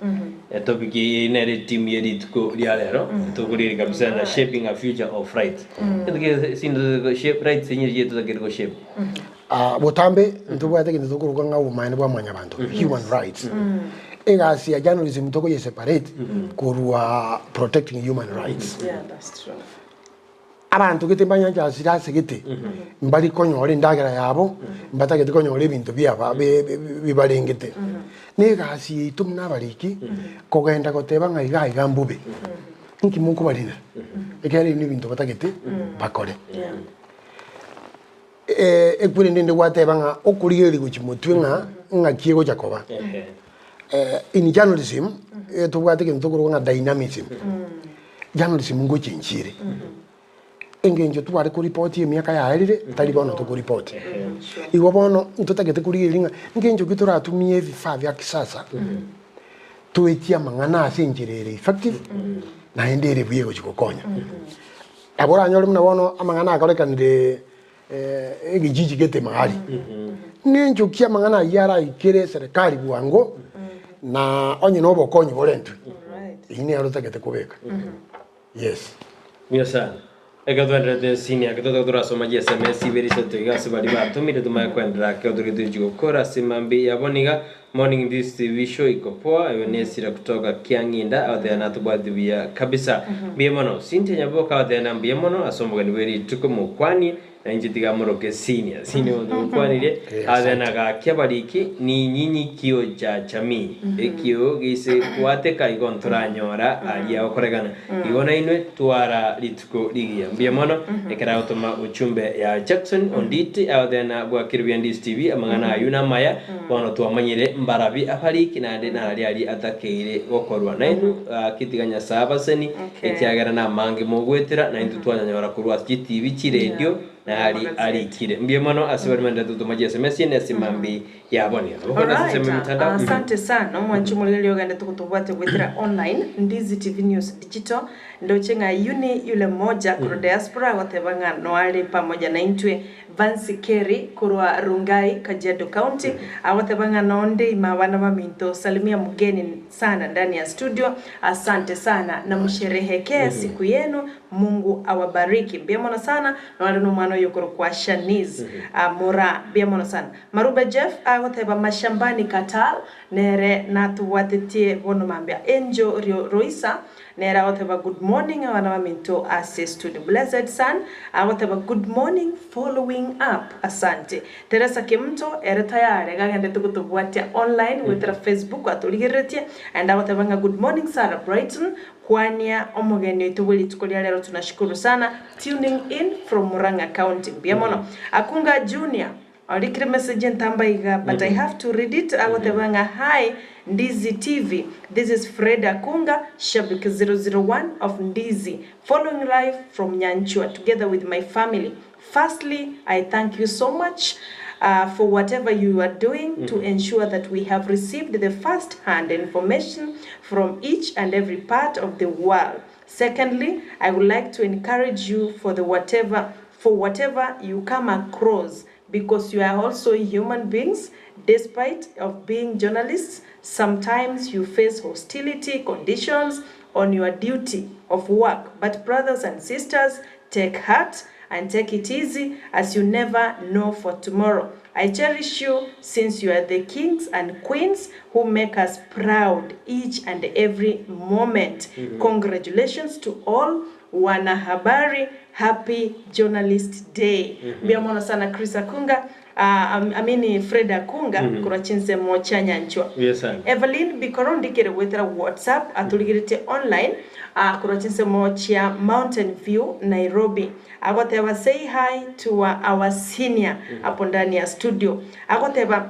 Etopic eye nere eteam ye rituko ria rero, tokorigereria kabisa na shaping a future of rights. Egento kere sinto shape rights enyire chiaito totakeire go shape. Ah, botambe ntobwate egento tokoroka ng'a obomaene bwa mwanyabanto, human rights. Egasi ya journalism tokoye separate korwa protecting human rights. Yeah, that's true. Abanto gete mbanyancha asire ase gete, mbari konyora endagera yabo, mbatagete konyora ebinto biaba bi- bi- bibarengete. Na egasi yaito buna abariki, kogenda goteba ng'a iga iga mbobe, inki mokobarinera? Ekiagera ebi nebinto batagete bakore. Yeah. Ekwerende ende gwateba ng'a okorigereria gochia motwe ng'a ng'aki egocha koba. In journalism, tobwate egento tokorokwa ng'a dynamism. Journalism ngochenchia ere. Engencho tware koripoti emiaka yaerire, tari bono tokoripoti. Igo bono ntotagete korigereria ng'a ngencho ki toratumie ebifaa bia kisasa, toetie amang'ana ase enchera ere effective, naende ere buya egochi gokonya. Nabo oranyore buna bono amang'ana akorekanire egechiji gete mahali, ng'encho ki amang'ana ayio araikere eserekari bwango, na onye na obokonyi borentwe, eyio nero totagete kobeka, yes. Buya sana. Ekero twaendererete senior, ekero twataka torasoma chi sms ibere isato iga ase baria batomire tomanye koenderera ekero toria tochia gokora ase mambia yabo niga Morning this TV show iko poa ewe ne esira kutoka Kiang'inda agoteba natobwati buya kabisa. Mbuya mono. Cynthia Nyaboka agoteba na mbuya mono ase omogeni bwe rituko mokwanie na inche tiga moroke senior. Senior omonto ogokwanirie Eh, agoteba asante. na gaki abariki ni nyinyi kio cha chamii ekio geise gwateka igo ntoranyora aria agokorekana igo nainwe twara rituko rigiya. Mbuya mono ekero agotoma uchumbe ya Jackson Onditi agoteba na bwakire buya Ndisi TV amang'ana ayio namaya Bono twamanyire mbarabi abariki naende nararia aria atakeire gokorwa. Nainwe gaki tiga Nyasae abaseni, ekiagera namange mogwetera, naintwe twanyanyora korwa ase chitibi, chiredio, na aria arikire. Mbuya mono ase baria baenderete gotoma chiSMS chiane ase mambi ya bono. Nabo korende ase Alright, ensemo y'emitandao. asante sana omwanchi omorigereria ogendete gotobwatia goetera online Ndizi TV News Digital ndoche ng'a Yuni yule moja korwa diaspora agoteba ng'a noare pamoja naintwe Vance Kerry korwa Rongai, Kajiado County, agoteba ng'a nonde ime abana baminto, salimia mgeni sana ndani ya studio, asante sana na musherehekee siku yenu, Mungu awabariki. Mbuya mono sana, nore nomwana oyo okorokwa Shanice Moraa, mbuya mono sana. Marube Jeff agoteba Mashambani Qatar nere natobwatetie bono mambia. Angel Roisa Nere agoteba good morning abana baminto ase studio. Blessed son agoteba good morning following up asante. Teresa Kemunto ere tayari iga agendete gotobwatia online goetera Facebook atorigereretie aende agoteba ng'a good morning Sarah Brighton kwania omogeni oito bwe rituko ria rero tunashukuru sana tuning in from Murang'a county mbuya mono. Akunga Junior Orikire message entambe aiga but I have to read it agoteba ng'a hi Ndizi TV this is Fred Akunga shabiki 001 of Ndizi following live from Nyanchwa together with my family firstly I thank you so much for whatever you are doing to ensure that we have received the first hand information from each and every part of the world secondly I would like to encourage you for the whatever for whatever you come across because you are also human beings despite of being journalists sometimes you face hostility conditions on your duty of work but brothers and sisters take heart and take it easy as you never know for tomorrow I cherish you since you are the kings and queens who make us proud each and every moment congratulations to all Wanahabari happy journalist day mbuya mono sana Chris Akunga ah, amini Fred Akunga korwa chinsemo chia Nyanchwa. Buya sana. Evelyn Bikoro ndikere goetera WhatsApp atorigeretie online ah, korwa chinsemo chia Mountain View Nairobi agoteba say hi to our senior hapo ndani ya studio agoteba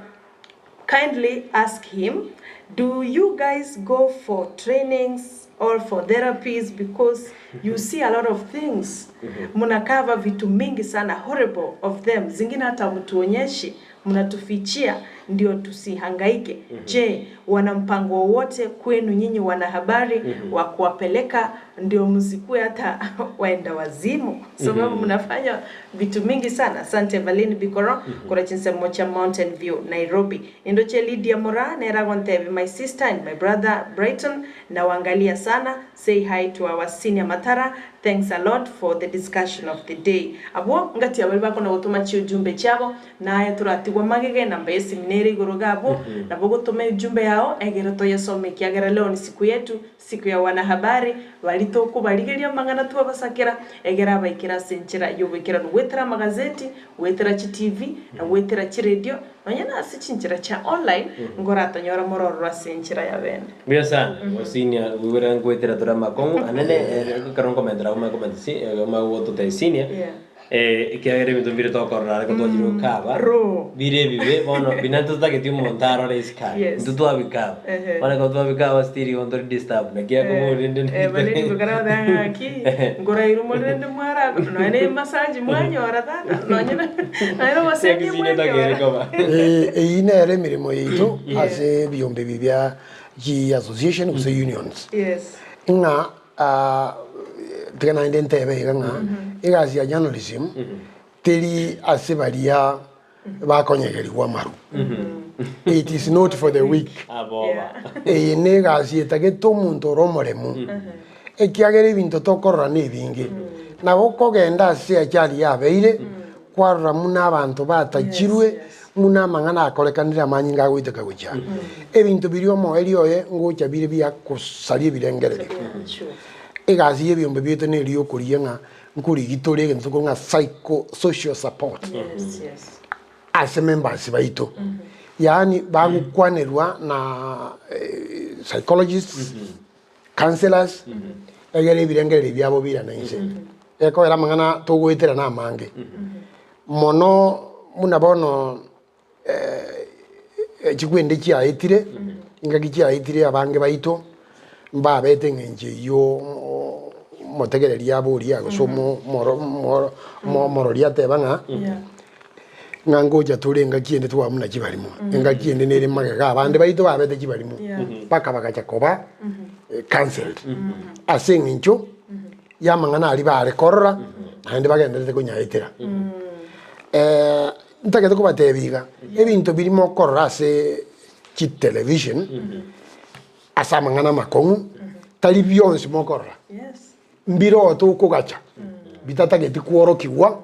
Kindly ask him do you guys go for trainings or for therapies because you see a lot of things mnacover vitu mingi sana horrible of them zingine hata hamtuonyeshi mnatufichia ndio tusihangaike je wana mpango wowote kwenu nyinyi wanahabari wa kuwapeleka ndio msikue hata waenda wazimu sababu mnafanya vitu mingi sana asante Evelyn Bikoro kora chinsemo cha Mountain View Nairobi nindoche Lydia Mora nere agontebia my sister and my brother Brighton nawangalia sana say hi to our senior Matara thanks a lot for the discussion of the day abwo ngati abari bakona gotoma chiujumbe chiabo Naye toratigwe magega enamba y'esimi nere igoro iga abwo, nabo ogotoma ejumbe yao egere toyesome ekiagera leo ni siku yetu, siku ya wanahabari, baria tokobarigeria amang'ana twabasakera, egere abaikere ase enchera y'oboikeranu goetera amagazeti, goetera chitivi, na goetera chiredio, nonya na ase chinchera chia online, nkoratonyore morororo ase enchera ya bene. Mbuya sana, gosinia goigwera ngoetera tore amakong'u anene, ekero nkomentera omanye komenta si omanye gototebia senior. Yeah. Eh, ekiagera ebinto mbire tokorora ariko twachire gokaba Ro. bire ebibe bono buna ntotageti omonto arore isiko aria Yes. intwe twabikaba Ehe. bono ekero twabikaba still igo ntori disturb naki akobua rende Eh, barende gokara goteba ng'a ng'aki nkorairwe more rende mwara nonya na emasaji mwanyora tata nonya na nonya na obosemia Ekisini etagere mwanyora koba. Eh, eyio nere emeremo yaito ase ebiombe ebi bia chi association gose unions. Yes. Ng'a Tiga naende ntebe iga ng'a egasi ya journalism teri ase baria bakonyegerigwa amaru. It is not for the weak. Aboba. Eye ne egasi etagete omonto ore omoremu, ekiagera ebinto tokorora na ebinge. Nabo okogenda ase ajali yabeire, kwarora muna abanto batachirwe, muna amang'ana akorekanire amanyinga agoiteka gochia. Ebinto biria omoerio oye ngocha bire biakosaria ebirengererio. Egasi y'ebiombe biaito neri yokorigia ng'a nkorigi tore egento tokorwa ng'a psycho social support ase members baito. Yaani bagokwanerwa na psychologists, counsellors, egere ebirengererio biabo birane inse. Ekogera amang'ana togoetera na amange. Mono buna bono chikwende chiaetire, engaki chiaetire abange baito mbabete eng'encho eyio omotegereria aboria gose omo omoro omoro omorori ateba ng'a, ng'a ngocha tore engaki ende twaba buna chibarimo, engaki ende nere magega abande baito babete chibarimo, mpaka bagacha koba cancelled ase eng'encho y'amang'ana aria bare korora naende bagendererete konyaetera. Ntagete kobatebia iga, ebinto biria mokorora ase chitelevision, ase amang'ana amakong'u, tari bionsi mokorora, mbiroo tokogacha bitatageti kworokigwa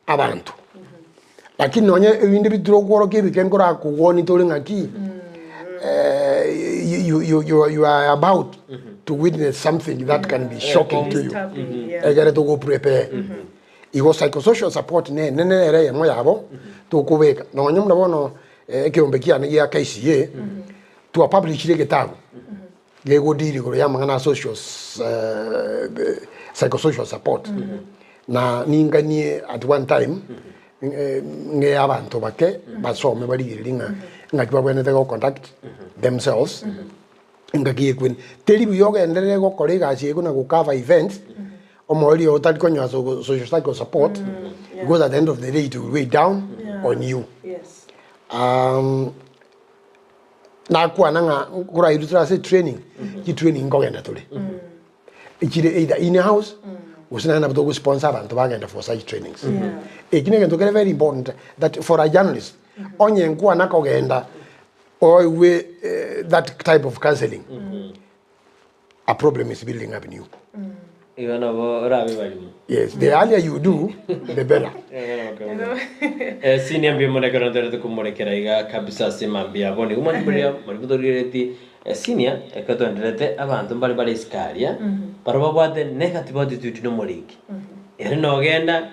abanto. Lakini nonye ebinde bitire okworokia ebike nkorakogwani tore ng'aki you you you you are about to witness something that can be shocking to you, egere togo prepare. Igo psychosocial support nene nere eyemo yabo tokobeka. Nonye buna bono ekeombe kiane gia KCA, twapublishire egetabu gegodeal igoro ya amang'ana a social psychosocial support. Na ninganie at one time ng'ee abanto bake basome barigererie ng'a ng'aki babwenerete go conduct themselves engaki ekwene. Teri buya ogenderere gokora egasi eye buna go cover events. Omoerio oyo otari konyora social psycho support because at the end of the day it will weigh down on you. Nakwana ng'a nkorairwe tore ase training, chitraining nkogenda tore. Echire either in house gose naende nabo togo sponsor abanto bagenda for such trainings. Eki na egento kere very important that for a journalist, onye nkwana kogenda oigwe that type of counselling, a problem is building up in you. Igo nabo orabe barimo. Yes, the earlier you do, the better. Eh, senior mbuya mono ekero ntorete komorekera iga kabisa ase mambia abo nigo mwanchiburia mori motorigereti eh, senior ekero twenderete abanto mbare bare isiko aria baria babwate negative attitude nomoriki ere nogenda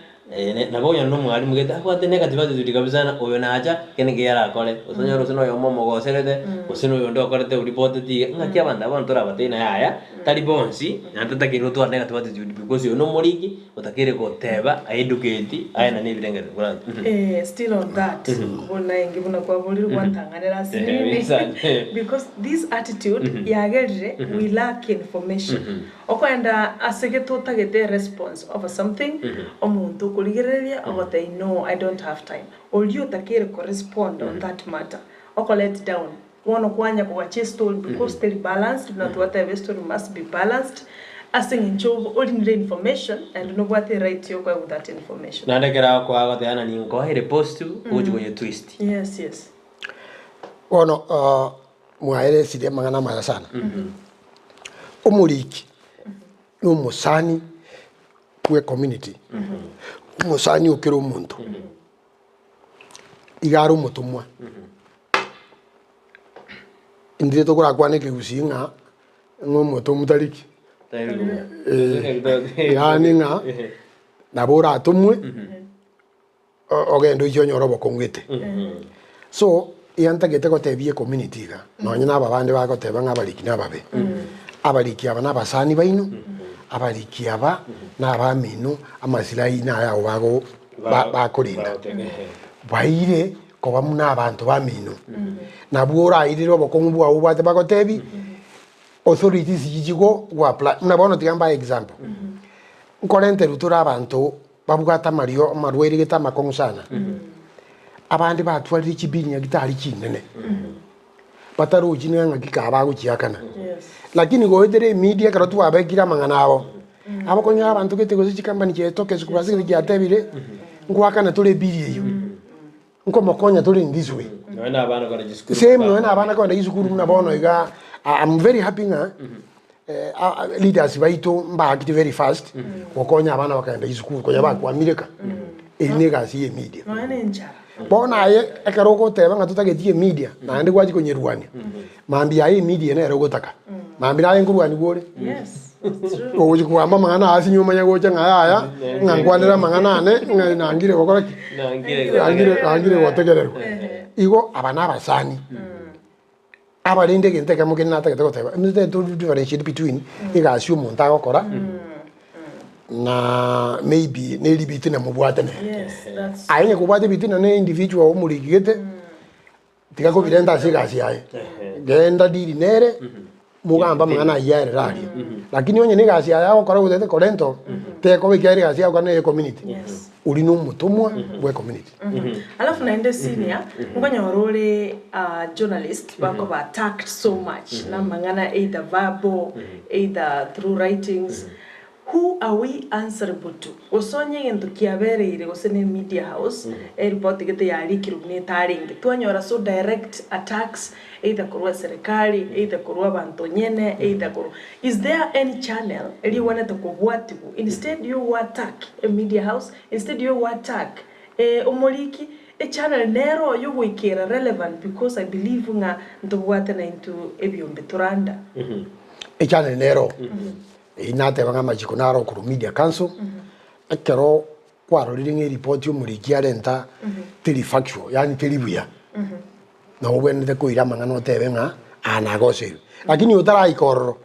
Nabo onye nomwalimu gete abwate negative attitude kabisa na oyo nacha kende nkeyo arakore, gose onyore gose noyomo omogoserete, gose noyonde okorete oriporteti iga, ng'aki abanto aba bono torabatebie naye yaya, tari bonsi, naende totakeire gotwara negative attitude because oyo nomoriki, otakeire goteba aeducate, aenane ebirengererio buna. Eh, still on that, buna inki buna kwaborire gwantang'anera ase nini, because this attitude yagerire we lack information. Okoenda ase gete otagete response over something, omonto okorigereria ogotebia no I don't have time. Oria otakeire ko respond on that matter, oko let down. Bono kwanya kogacha estory because teri balanced buna twateba estory must be balanced ase eng'encho orinire information naende nobwate eright yokoegwa that information. Naende ekero agokoa agoteba ng'a ninkoeire positive, ogochia koye twist. Yes yes. Bono mwaeresirie amang'ana amaya sana. Omoriki na omosani bwe community, omosani o kera omonto, iga are omotomwa. Intwe tokorakwane ekegusii ng'a ng'a omotomwa tari ki? Yaani ng'a nabo oratomwe. Ogende oiche onyore obokong'u gete. So, iga ntagete gotebia ecommunity iga, nonye na aba bande bagoteba ng'a abariki nababe, abariki aba nabasani baino, abariki aba na abamino, amasilahi naye abwo bago ba- bakorinda. Baire koba buna abanto bamino. Nabwo orairire obokong'u bwao obwate bagotebi, authorities chichigo go apply. Buna bono tiga mbae example, nkorenterwa tore abanto Babwate amario amarwaire gete amakong'u sana. Abande batwarire chibili nyagetari chinene, batarochi nonya ng'aki kaa bagochiakana. Lakini goetera emedia ekero twabekire amang'ana abo, abakonyora abanto gete gose chikampani chiaetoka esukuru ase egento chiatebire, ngoakana tore ebili eywo, nkomokonya tore in this way. Nonya na abana kogenda chisukuru Same nonya na abana kogenda chisukuru buna bono iga, I am very happy ng'a. Leaders baito mbaakire very fast gokonya abana bakagenda chisukuru konya bakwamire ka eri ne egasi ye media. Nonya ne enchara. Bono aye ekero ogoteba ng'a totageti emedia naende gwachia konyerwania mambia aye emedia nere ogotaka mambia naye nkorwaniwa ore Yes, it's true. ogochia kogamba amang'ana aya ase omanye gocha ng'a yaya ng'a nkwanere amang'ana ane ng'a nangire gokora ki? Nangire Nangire nangire gotegererwa. Igo aba na abasani. Abarende egento ekemo kende natagete goteba, omanyete to differentiate between egasi omonto agokora na maybe ne ribitina mobwate nere. Yes, that's Aye onye kobwate ebitina na individual omorigete, tiga kobirenta ase egasi yaye. Genda deal nere, mogambe amang'ana ayio aerere aria. Lakini onye na egasi yaye agokora gotete korenta oo, tekoba ekiagera egasi agokora neye community. Yes. Oria na omotomwa bwe community. Alafu naende senior, nkonyora ore journalist bakoba attacked so much namang'ana either verbal, either through writings, who are we answerable to? Gose onye egento kiabereire gose ne media house, eripoti gete yarikirwe buna etarenge, twanyora so direct attacks either korwa eserekari, either korwa abanto nyene, either korwa, is there any channel eria egwenerete kobwatigwa instead yo go attack e media house, instead yo go attack omoriki, echannel nero yogoikera relevant because I believe ng'a ntobwate naintwe ebiombe toranda. Echannel nero eyio nateba ng'a amachiko naro korwa media council, ekero kwarorire ng'a eripoti omoriki arenta teri factual yaani teri buya, nabo obwenerete koira amang'ana otebe ng'a aya nagoseirwe. Lakini otaraika ororo,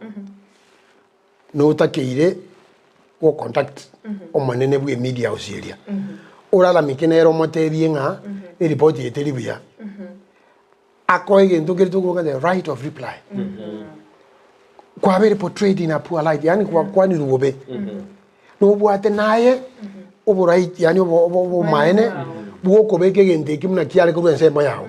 notakeire go contact omonene bwa emedia house eria, oraramike nere omotebie ng'a eripoti eye teri buya, akoe egento keria tokoboka the right of reply. Kwabeire portrayed in a poor light, yaani gwakwanirwe bobe, nobwate naye oborait yaani obo obo obomaene bwokobeka egento ekio buna kiare korwa ensemo yago.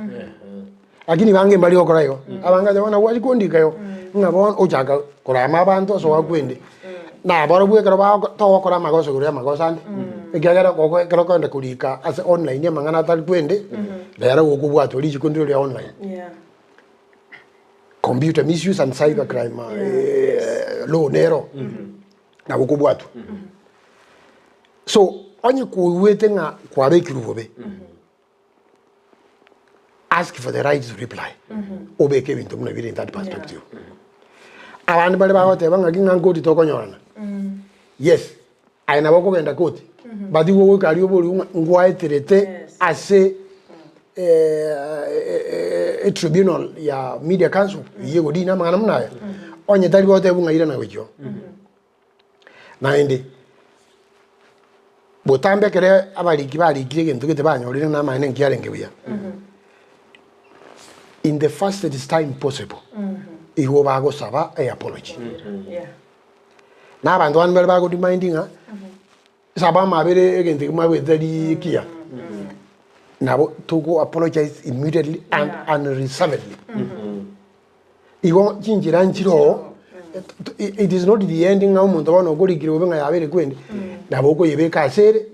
Lakini bange mbari gokora igo, abange bacha bono gwachia kondika igo, ng'a bono ochaka korama abanto ase ogakwende, nabarobwo ekero bago togokora amagoso igoro ya amagoso ande, ekiagera gogo ekero okogenda korika ase online amang'ana atari kwende, rero gokobwatwa rituko ndire ria online. Yeah. Computer misuse and cyber crime law nero nabo okobwatwa. So onye koigwete ng'a kwabekirwe bobe, ask for the right to reply obeke ebinto buna bire in that perspective. Abande bare bagoteba ng'aki ng'a nkoti tokonyorana, yes aye nabo okogenda koti but igo ogoika aria oborigwe ng'a ngwaeterete Yes. ase etribunal ya media council eywo egodina amang'ana buna aya, onye tari gotebwa ng'a irana gochia oo. Naende, botambe ekero abariki barikire egento gete banyorire ng'a amaene nkiarenge buya, in the fastest time possible, igo bagosaba a apology. Yeah. Na abanto bande mbare bago demand ng'a saba amabere egento ekio mwabwete rikiya, nabo togo apologize immediately and Yeah. unreservedly. Igo chinchera nchire oo, it is not the end ng'a omonto bono okorikire bobe ng'a yabeire kwende, nabo okoyebeka ase ere,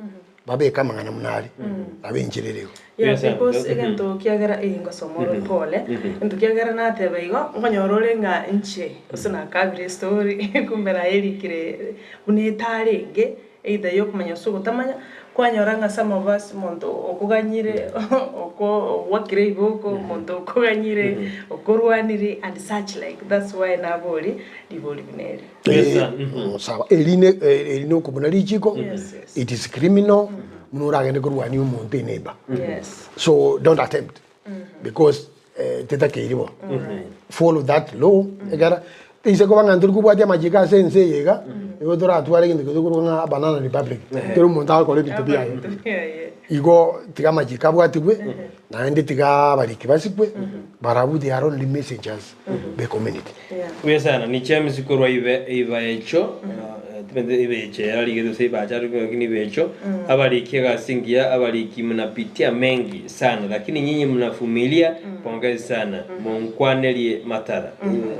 babeke amang'ana buna are, nabo enchera ere igo. Yeah, Yes, because egento kiagera eh ngosoma ore pole, egento kiagera nateba igo, nkonyora ore ng'a inche gose nakabire estory kumbe nayerikire buna etarenge, Either yokomanya gose ogotamanya, kwanyora ng'a some of us omonto okoganyire oko ogwakire iboko, omonto okoganyire, okorwanire and such like, that's why nabori ribori buna eri. Yes, sir. Sawa, eri ne eri ne okobuna richiko, Yes, yes. it is criminal, buna oragende korwania omonto eneighbor. Yes. So don't attempt because tetakeiri bo. Follow that law ekera ise koba ng'a ntori kobwatia amachiko ase ense eye iga, nigo toratware egento keria tokorwa ng'a banana republic, kera omonto agokora ebinto biaye. Igo tiga amachiko abwatigwe, naende tiga abariki basikwe, barabwo they are only messengers be community. Buya sana, ni James korwa ibe ibaecho, timanyeti ibecho ere arigete gose ibacho arigete lakini ibecho, abariki egasi engiya, abariki mnapitia mengi sana lakini nyinyi mnavumilia, pongezi sana, monkwanerie matara.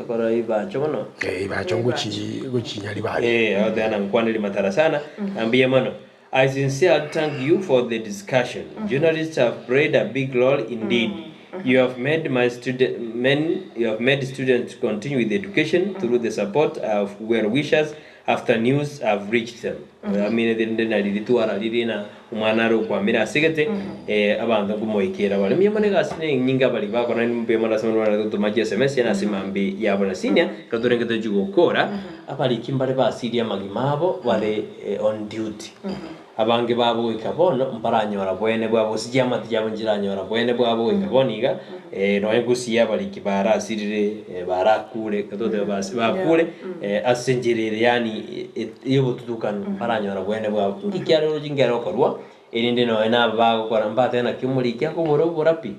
Korwa ibacho bono. Eh, ibacho ngochi ngochinyari bare. Eh, agoteba nankwanerie matara sana, na mbuya mono. I sincerely thank you for the discussion. Journalists have played a big role indeed. You have made my student men you have made students continue with education through the support of well wishers after news have reached them. Aminete rinde nari ritwara riri na omwana are okwamera asegete eh, abanto nkomoikera bare mbuya mono egasi ne enyinge abari bakora mbuya mono ase abana gotoma chi sms na ase mambi yabo na senior ekero torenge tochi gokora abariki mbare basirie amagima abo bare eh, on duty. Abange babo goika bono mbaranyora bwene bwabo, gose chiamate chiabo nchiranyora bwene bwabo goika bono iga, nonya gusii abariki barasirire, barakure, ekero togoteba basi bakure, ase enchera ere yaani y'obotutukanu, mbaranyora bwene bwabo. Inki kiare oroche nkere okorwa, erinde nonya na aba bagokora mbatebe naki omoriki akobora obora pi,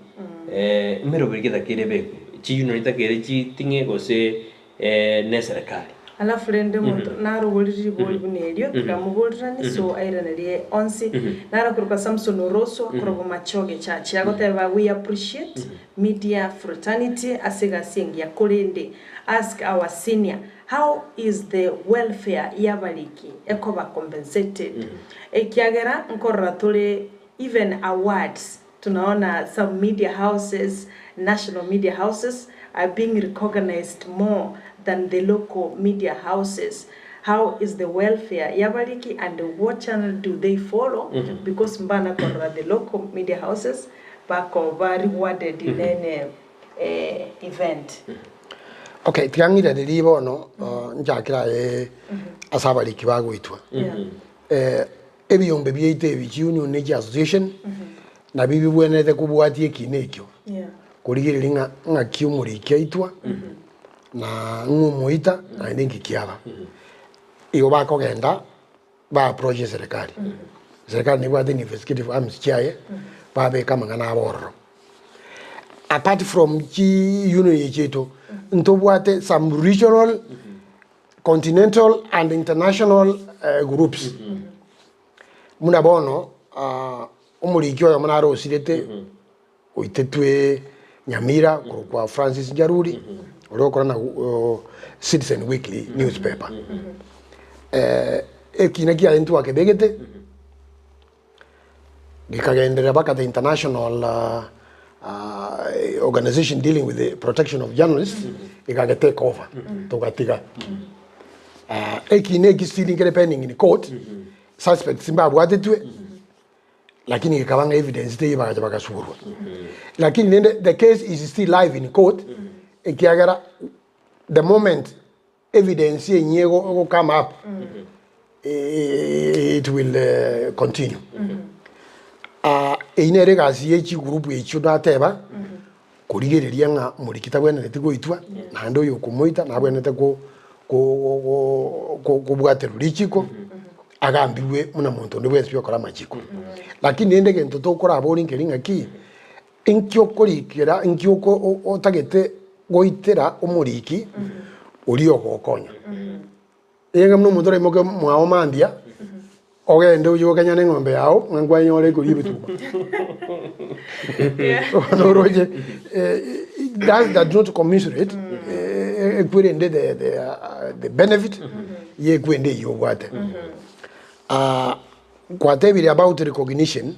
emeroberi getakeire ebekwe, chiyunoni takeire chiting'e gose neserekari. Alafu rende omonto narogorie ribori buna erio, tikamoborirani, so airanerie onsi. Narakorokwa Samson Oroso, akorokwa Machoge Church. Agoteba, We appreciate media fraternity ase egasi engiya, korende ask our senior, how is the welfare y'abariki ekoba compensated? Ekiagera nkorora tore even awards Tunaona some media houses, national media houses are being recognized more than the local media houses. How is the welfare y'abariki and what channel do they follow because mbana korora the local media houses bakoba rewarded in any event. Okay, tiga ng'iranerie bono nchakere aye ase abariki bagoitwa. Ebiombe biaito ebi, chiunion ne chiassociation, nabio bibwenerete kobwatia ekina ekio, korigereria ng'a ng'aki omoriki aitwa, na ng'a omoita, naende nki kiaba. Igo bakogenda ba approach eserekari, eserekari nebwate investigative arms chiaye, babeka amang'ana abo ororo. Apart from chiunion echi chiaito, ntobwate some regional. Continental and international groups buna bono omoriki oyomo nare osirete oitetwe Nyamira korokwa Francis Njaruri oria okora na Citizen Weekly newspaper ekina kiaye ntwakebegete Gekagenderera mpaka the international organization dealing with the protection of journalists egage take over togatiga. Ekina eki still nkere pending in court, suspects mbabwatetwe lakini gekaba ng'a evidence teiyo bagacha bagasurwa. Lakini rende the case is still live in court ekiagera the moment Evidence enyia ego come up it will continue. Eyio nere egasi ye chigroup echio nateba korigereria ng'a moriki tabwenereti goitwa naende oyo okomoita nabwenerete ko kobwaterwa richiko agambigwe buna monto onde bwensi okora amachiko. Lakini rende egento tokorabori nkeri ng'aki, inki okorikera inki oko otagete goitera omoriki oria ogokonya. Eyanga buna omonto oraimoke mwao mambia, ogende oche gokenya na eng'ombe yao, ng'a nkwenyore ekoria ebituma. Bono oroche that does not commensurate ekwerende the the the benefit ya ekwende eywo obwate. Gwatebire about recognition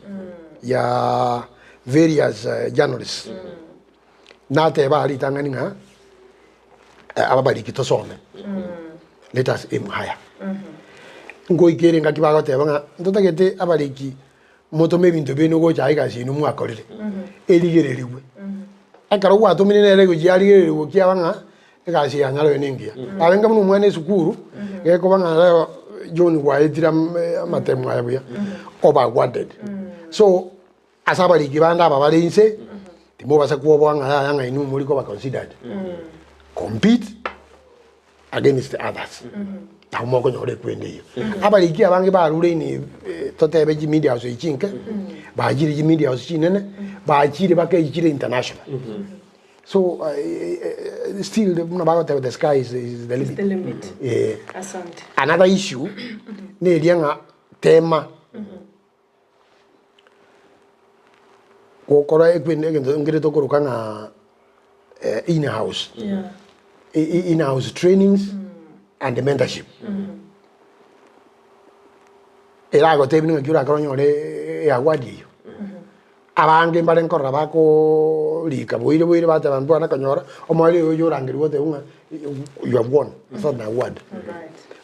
ya various journalists. Nateba aa ritang'ani ng'a ababariki tosome, let us aim higher. Ngoika ere engaki bagoteba ng'a ntotagete abariki motome ebinto biaino gocha aa egasi yaino mwakorire, erigererigwe. Ekero gwatomire nere gochia yarigererigwe kiaba ng'a egasi ya nyarebe nengiya. Arenge buna omwana esukuru, gekoba ng'a rero John gwaetire amatemo aya buya, oba awarded. So. Ase abariki bande aba bare inse, timobasa kwoboa ng'a yaya ng'a inwe mori koba considered. Compete against others. Nabo mokonyora ekwende eyio. Abariki abange barure in totebe chi media house echi chinke, bachire chi media house chinene, bachire mpaka echi chire international. So still buna bagoteba the sky is is the limit. The limit. Eh. Asante. Another issue, neria ng'a tema. Gokora ekwende egento nkere tokoroka ng'a in house, in house trainings and mentorship. Eragotebie ng'aki orakore onyore eaward eyio. Abange mbare nkorora bakoorika boire boire bateba mbwana konyora omoerio oyo orangerigwe otebe ng'a you have won a certain award.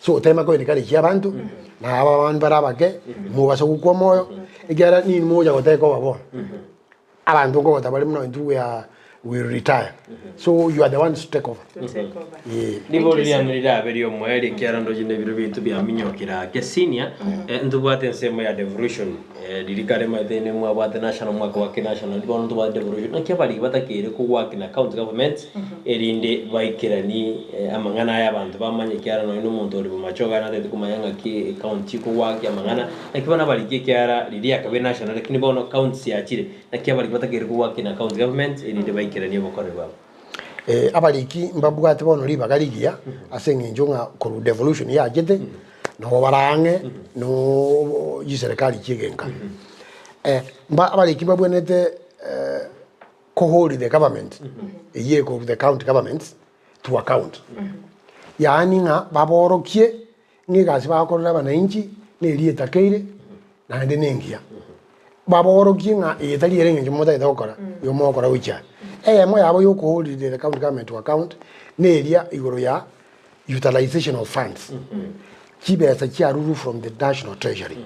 So tema koencourage abanto na aba abande bare abake mobasa gokwa omoyo ekiagera ninwe mogocha goteka oba bono. Abanto nkogota bare buna intwe we are will retire so you are the ones to take over. To take over. Eeh. Nigo riria rirabe ri'omoerio ekiagera ndoche nebiro biaito biaminyokire ake senior ntobwate ensemo ya devolution riria kare maete ime mwabwate national omwaka wa kinational bono ntobwate devolution naki abariki batakeire kowork na county governments erinde baikeranie amang'ana aya abanto bamanye ekiagera nonye na omonto ore bomachoge natagete komanya ng'aki ecounty ekowork amang'ana naki bono abariki ekiagera riria yakabeire national lakini bono counties yachire Naki abariki batakeire kogwakina county government erinde baikeranie obokoreri bwabo. Abariki mbabwate bono ribaga rigiya ase eng'encho ng'a korwa devolution yachete nabo bare ang'e no chiserekari chi'egenka. Mba abariki mbabwenerete ko hold the government eywo eko the county governments to account. Yaani ng'a baborokie ng'a egasi bagokorera abananchi neria etakeire naende nengiya. Baborokie ng'a eye tari ere eng'encho motagete gokora, igo mogokora gochia aa. Eyemo yabo ya okohold the county government to account, neria igoro ya utilisation of funds, chibesa chiarurwe from the national treasury,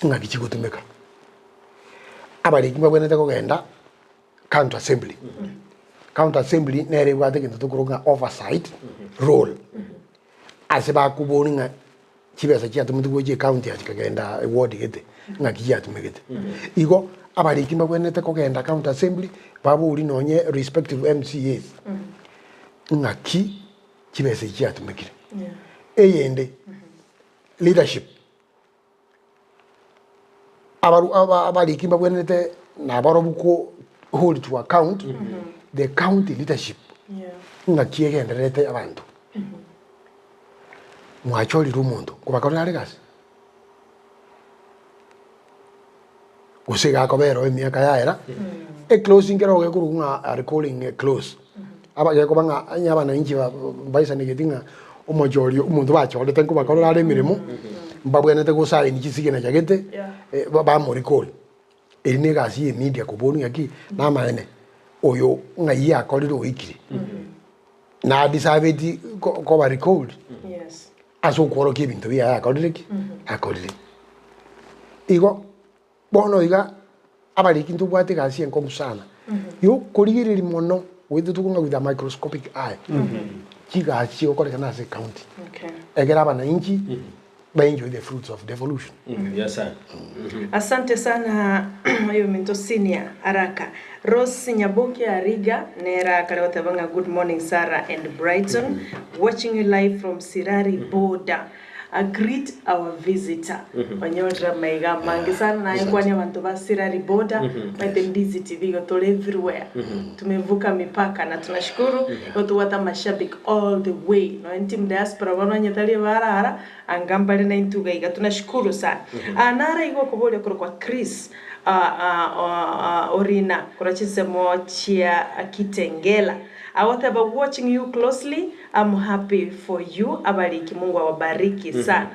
ng'aki chigotumeka. Abariki mbabwenerete kogenda county assembly, county assembly nere ebwate egento tokoroka ng'a oversight role, ase bakoboria ng'a chibesa chiatumeti gochia ecounty aya chikagenda eward gete, ng'aki chiatumegete. Igo abariki mbabwenerete kogenda county assembly, baborie nonye respective MCAs, ng'aki chibesa echi chiatumekire. Eyende, leadership, abaru aba abariki mbabwenerete nabarobwo ko hold to account the county leadership ng'aki egendererete abanto. Mwachorire omonto nkobakorera are egasi? Gose iga akobera oo emiaka yaera, eclose nkero gekorwa ng'a recalling a close, aba gekoba ng'a onye abananchi ba mbaisanegeti ng'a omochori omonto bachorete nkobakorera are emeremo, mbabwenerete gosign chisignature gete, ba bamo recall. Eri na egasi ya emedia koboria ng'aki, namaene oyo ng'ai akorire oikire, na deserveti ko koba recalled Yes. ase okworokia ebinto biaye akorire ki? Akorire. Igo, bono iga abariki ntobwate egasi enkong'u sana, ya okorigereria mono goetete tokong'a with a microscopic eye, chigasi chigokorekana ase ecounty, Okay. ekero abananchi ba enjoy the fruits of devolution. Mbuya sana. Asante sana oyominto senior araka. Rose Nyaboke Ariga nere akare goteba ng'a good morning Sarah and Brighton watching you live from Sirari border greet our visitor onyorire amaiga amange sana naye nkwanie abanto ba Sirari border omanyete Ndizi TV igo tore everywhere tumevuka mipaka na tunashukuru igo tobwate amashabiki all the way nonya team diaspora bono onye tari ebarara Anga mbare naintwe iga iga tunashukuru sana. Aa naro iga okoboria korokwa Chris Orina korwa chinsemo chia Kitengela agoteba watching you closely am happy for you abariki Mungu awabariki sana.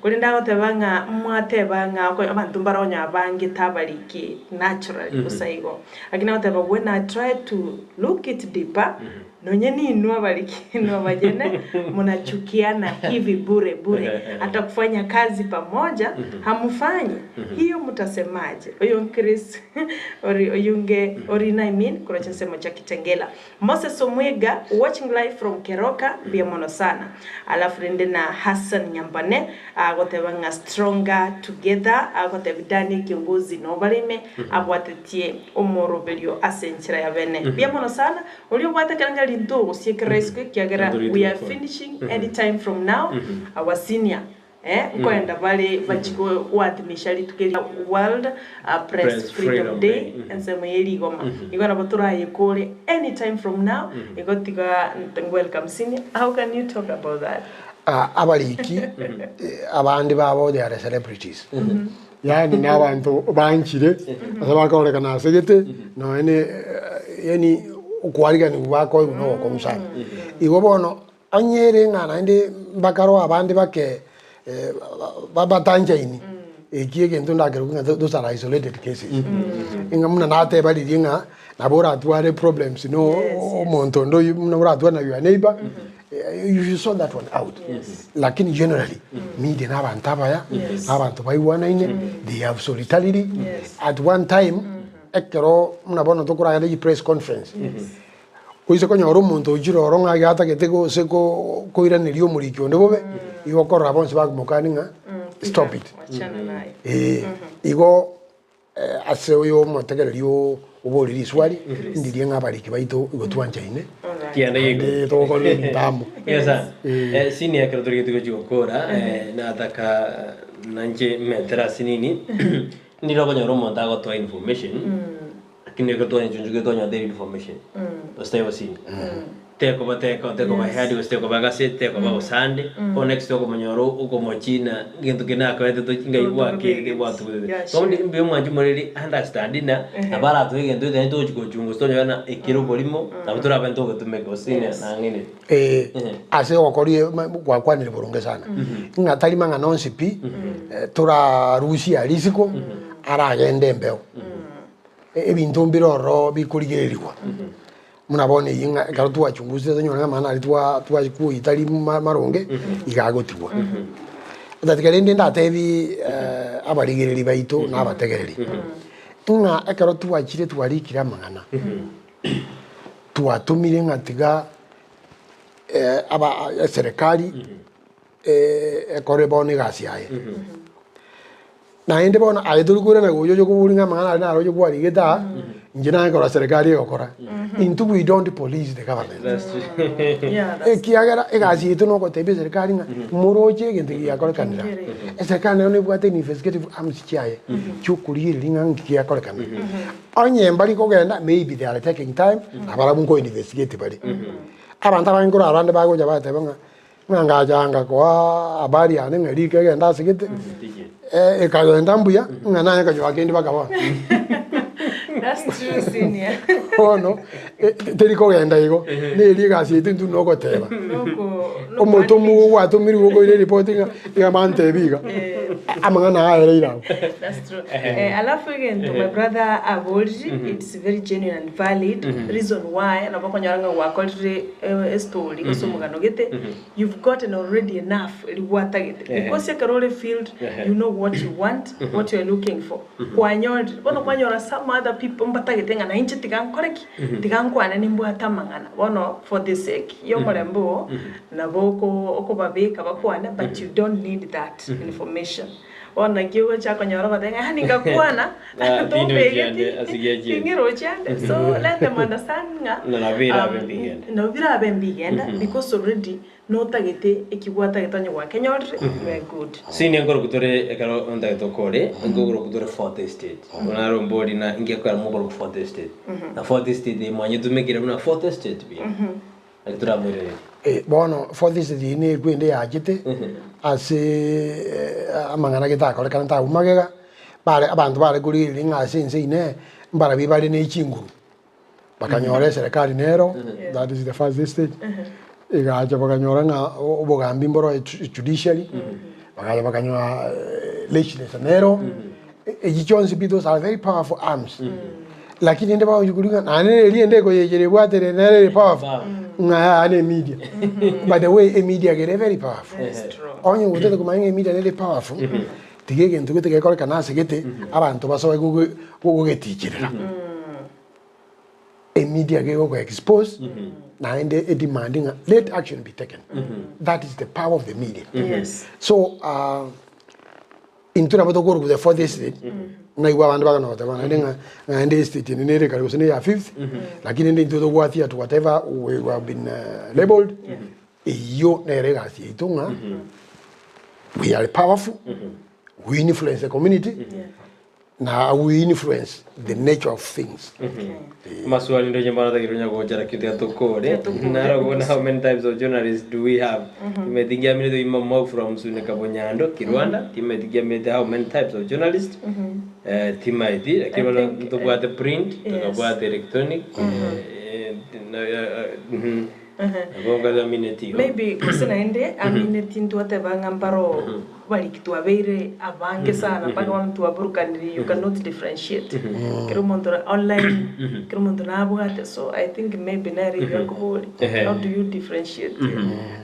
Korende agoteba ng'a mwateba ng'a abanto mbare onye abange tabariki naturally bosa igo. Lakini agoteba when I try to look it deeper Nonye ninwe abarikinwa abanyene munachukiana hivi bure bure, hata kufanya kazi pamoja hamufanyi, hiyo mutasemaje? Oyo Chris ori oyunge orina I mean korwa chinsemo chia Kitengela. Moses Omwiga watching live from Keroka mbuya mono sana. Alafu rende na Hassan Nyambane agoteba ng'a stronger together agotebia Daniel kiongozi nobareme abwatetie omoroberio ase enchera ya bene. Mbuya mono sana. Oria obwate ekerengererio rinto ogosiekera isiko ekiagera we are finishing any time from now our senior eh nkoenda bare bachie goadhimisha rituko eria world press freedom day ensemo ye rigoma igo nabo torayekore any time from now igo tiga welcome senior how can you talk about that? Abariki abande babo they are celebrities Yaani nabanto banchire ase bakorekana ase gete nonya ne yaani okoariganiwa bakoigwa na ogokong'u sana. Igo bono onye ere ng'a naende mbakare abande bake batanchaini. Eki egento ndakeroke ng'a those are isolated cases. Ng'a buna nateba riria ng'a nabo oratware problems na omonto onde oyio buna oratware na your neighbour, you should sort that one out. Lakini generally, media na abanto abaya, na abanto baigwanaine, they have solitarily, at one time, ekero buna bono tokoragenda chipress conference, Oise konyora omonto ochire oro ng'a iga atagete gose ko- koiraneria omoriki onde bobe, igo okorora bonsi bakomokania ng'a stop it. Wachana naye. Ee, igo ase oyo omotegereri oo oborie riswali, ndirie ng'a abariki baito igo twanchaine, Alright. Kianda geko. naende togokora ebinto amo. Yes, sir. Senior ekero torigetie gochia gokora, nataka nanche mentere ase nini, ndire okonyora omonto agotoa information, Lakini ekero twanyechunchukia twanyora information gose taibo sini tekoba teko tekoba head gose tekoba gazeti tekoba gosande bono next okomonyora okomochina gento kende nakoete tochi ngai gwakire gwatugete Yeah, so sure. mbuya omwanchi omoreri understand ng'a nabo aratoe egento gete naende togochi gochungusa tonyore ng'a ekere oborimo nabo torabe ntogotumeka gose Yes. nang'inire. Eh, ase ogokoria gwakwanire boronge sana ng'a tari mang'ana onsi pi torarusie aria isiko aragende embeo. Ebinto mbire ororo bikorigererigwa, buna bono eyio ng'a ekero twachungusire tonyore ng'a amang'ana aria twa twakoyia tari ma maronge, iga agotigwa. Otatiga rende ndatebi abarigereri baito na abategereri, ng'a ekero twachire twarikire amang'ana, twatomire ng'a tiga aba eserekari ekore bono egasi yaye. Naende bono aye tori koirana gocha oche koboria ng'a amang'ana aria naroche kwarigete aa, inche naye nkorora serikali egokora. Intwe we don't police the government. That's true. Yeah, that's Ekiagera egasi yaito nogotebia eserikali ng'a moroche egento eke giakorekanire aa. Eserikali nayo nebwate investigative arms chiaye chiokorigereria ng'a nki giakorekana. Onye mbari kogenda maybe they are taking time, nabarabwo nko investigate bare. Abanto abange nkorora abande bagocha bateba ng'a Ng'a ngachaanga koa habari yane ng'a riko egende ase gete, ekagenda mbuya, ng'a naye nkanyora kende baka bono. That's true, senior. Bono, teri kogenda igo, neri egasi yaito intwe nogoteba. Noko- Omotomwa gwatomirwe okoira eripoti ng'a iga bantebia iga, amang'ana aya aereire abwo. That's true. Alafu egento my brother aboriri, it's very genuine and valid reason why nabo okonyora ng'a gwakorire estory gose omogano gete, you've gotten already enough eri gwatagete. Because ekero ore field, you know what you want, what you are looking for. Kwanyorire, bono kwanyora some other people mbatagete ng'a nainche tiga nkore ki? Tiga nkwane nimbwate amang'ana. Bono for the sake ya omorembe oo, nabo oko okobabeka bakwane but you don't need that information. Bono naki ogocha konyora ogoteba ng'a yaani ngakwana Ah, tindi ochiande, tombegeti ase giachiete. ting'ira ochiande so let them understand ng'a Na nabo birabe mbigende. nabo birabe mbigenda because already notagete eki gwatagete onye gwakenyorire you are good. Senior nkoroku tore ekero ntagete okore, nkoroku tore fourth estate. Bono naro mbori na ngekorera mokoroku fourth estate. Na fourth estate eye mwanyetumekire buna fourth estate buya. Naki toramoiranerie. Bono fourth estate eyio nekwe ende yachete ase amang'ana gete akorekanete agwo magega, bare abanto bare korigereria ng'a ase ense inee, mbarabwo bare ne chinguru, bakanyora eserekari nero, that is the first estate, egacha bakanyora ng'a obogambi mboro judiciary, bagacha bakanyora legislature nero, echi chionsi pi those are very powerful arms. Lakini rende bagochia koria ng'a naende eria ende ekoyechera ebwate ere nere ere powerful, ng'a yaya ne emedia. By the way, emedia iga ere very powerful. Onye gotete komanya ng'a emedia nere powerful, tiga egento gete gekorekana ase gete, abanto basoe goge gogeticherera. Emedia iga egoko expose, naende edemand ng'a let action be taken. That is the power of the media. Yes. So Intwe nabo tokorokwa the fourth estate, naigwe abande bagana goteba naende ng'a naende estate ende nere kare gose neya fifth, lakini rende intwe togwatia to whatever we have been labelled, eyio nere egasi yaito ng'a we are powerful, we influence the community, na we influence the nature of things. Amaswali ndoche mbono tagete konya gocha lakini tiga tokore. Tiga tokore. Narobona how many types of journalists do we have? Timeti ngiaminete oima Mau from Sunika Bunyando, Kirwanda. Timeti ngiaminete how many types of journalists? Eh, timaeti lakini I bono think, eh, ntobwate print, yes. tokabwate electronic. Eh, na- eh, mhm. Nabo ngamineti igo. Maybe gose naende amineti ntwateba ng'a mbaro. Abariki twabeire abange sana mpaka bono twaburukanire you cannot differentiate. Kera omonto na online, kera omonto nabwate so I think maybe nere iga akoboria, Ehe. how do you differentiate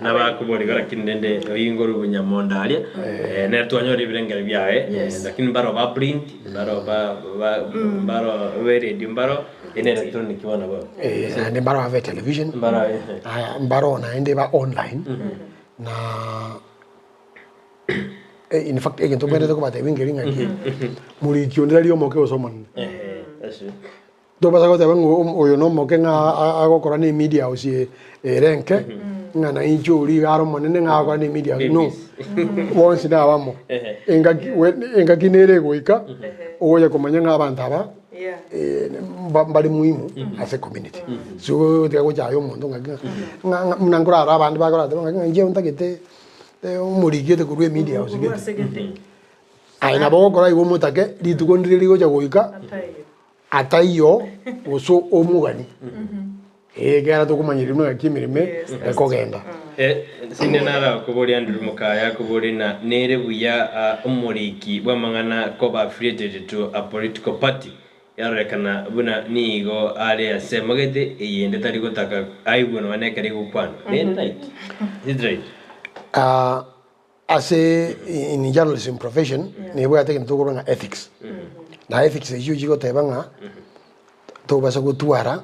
Nabakobori lakini rende oingorwe bunyamonda aria eh, nere twanyora ebirengero biaye eh, Yes. lakini mbaro ba print mbaro ba ba mbaro be radio mbaro ene electronic bono bo Eh, naende mbaro ave television mbaro eh. aya mbaro naende ba online na eh, in fact egento mbwenerete kobatebia nkeri ng'aki moriki onde tari omoke gose omonene Eh, asio. Tobasa goteba ng'a om- oyo nomoke ng'a a- agokora na emedia house e- ere enke, ng'a na inche oria iga are omonene ng'a agokora na emedia house, no. Bonsi na abamo. Ehe. Engaki we engaki nere egoika, ogocha komanya ng'a abanto aba Yeah. mba mbare muhimu ase ecommunity. So tiga gochaya omonto ng'aki ng'a ng'a ng'a buna nkorara abande bakorateba ng'aki ng'a inche ntagete omoriki gete korwa emedia house Korwa gete. ase gete. Aye nabo ogokora igo omotake, rituko ndire rigocha goika. Ataiyo. Ataiyo gose omogani, ekiagera tokomanyeria buna ng'aki emeremo ekogenda. Sinde narakoborie Andrew Mokaya akoborie na nere buya omoriki bw'amang'ana koba affiliated to a political party yarorekana buna nigo are ensemo gete eyende tari gotaka aigwe nonya nekero egokwanwa. Nere right? Is it right? Ase in journalism profession nebwate egento tokorwa ng'a ethics. Na ethics echio chigoteba ng'a tobasa gotwara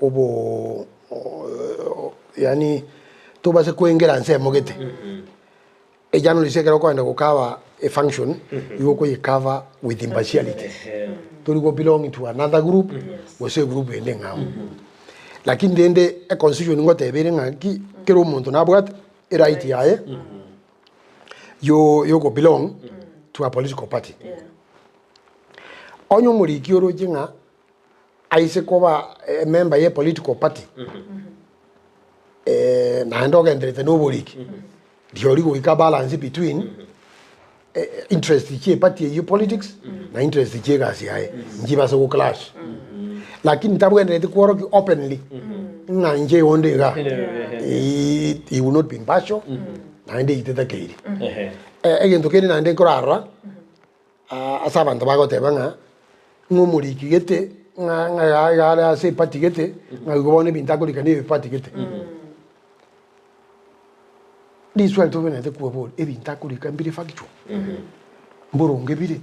obo yaani tobase koengera nsemo gete. Ejournalist ekero okogenda gokava efunction igo okoyecover with impartiality. Tori go belong to another group gose egroup ende eng'ao. Lakini rende econstitution ngoteba ere ng'a ki kera omonto nabwate Eright yaye yo yoko belong to a political party. Onye omoriki oroche ng'a aise koba emember ye political party naende ogenderete na oboriki, rirorio goika balance between interest chia eparty eyio politics na interest chia egasi yaye nchibase go clash. Lakini tabwenereti kworokia openly ng'a inche onde iga he will not be impartial naende eyio tetakeiri. Egento kende naende nkorarora ase abanto bagoteba ng'a ng'a omoriki gete ng'a ng'a iga are ase eparty gete ng'a igo bono ebinto akorika na ebiparty gete. Riswali tobwenerete kweboria, ebinto akorika mbire factual? Mboronge bire?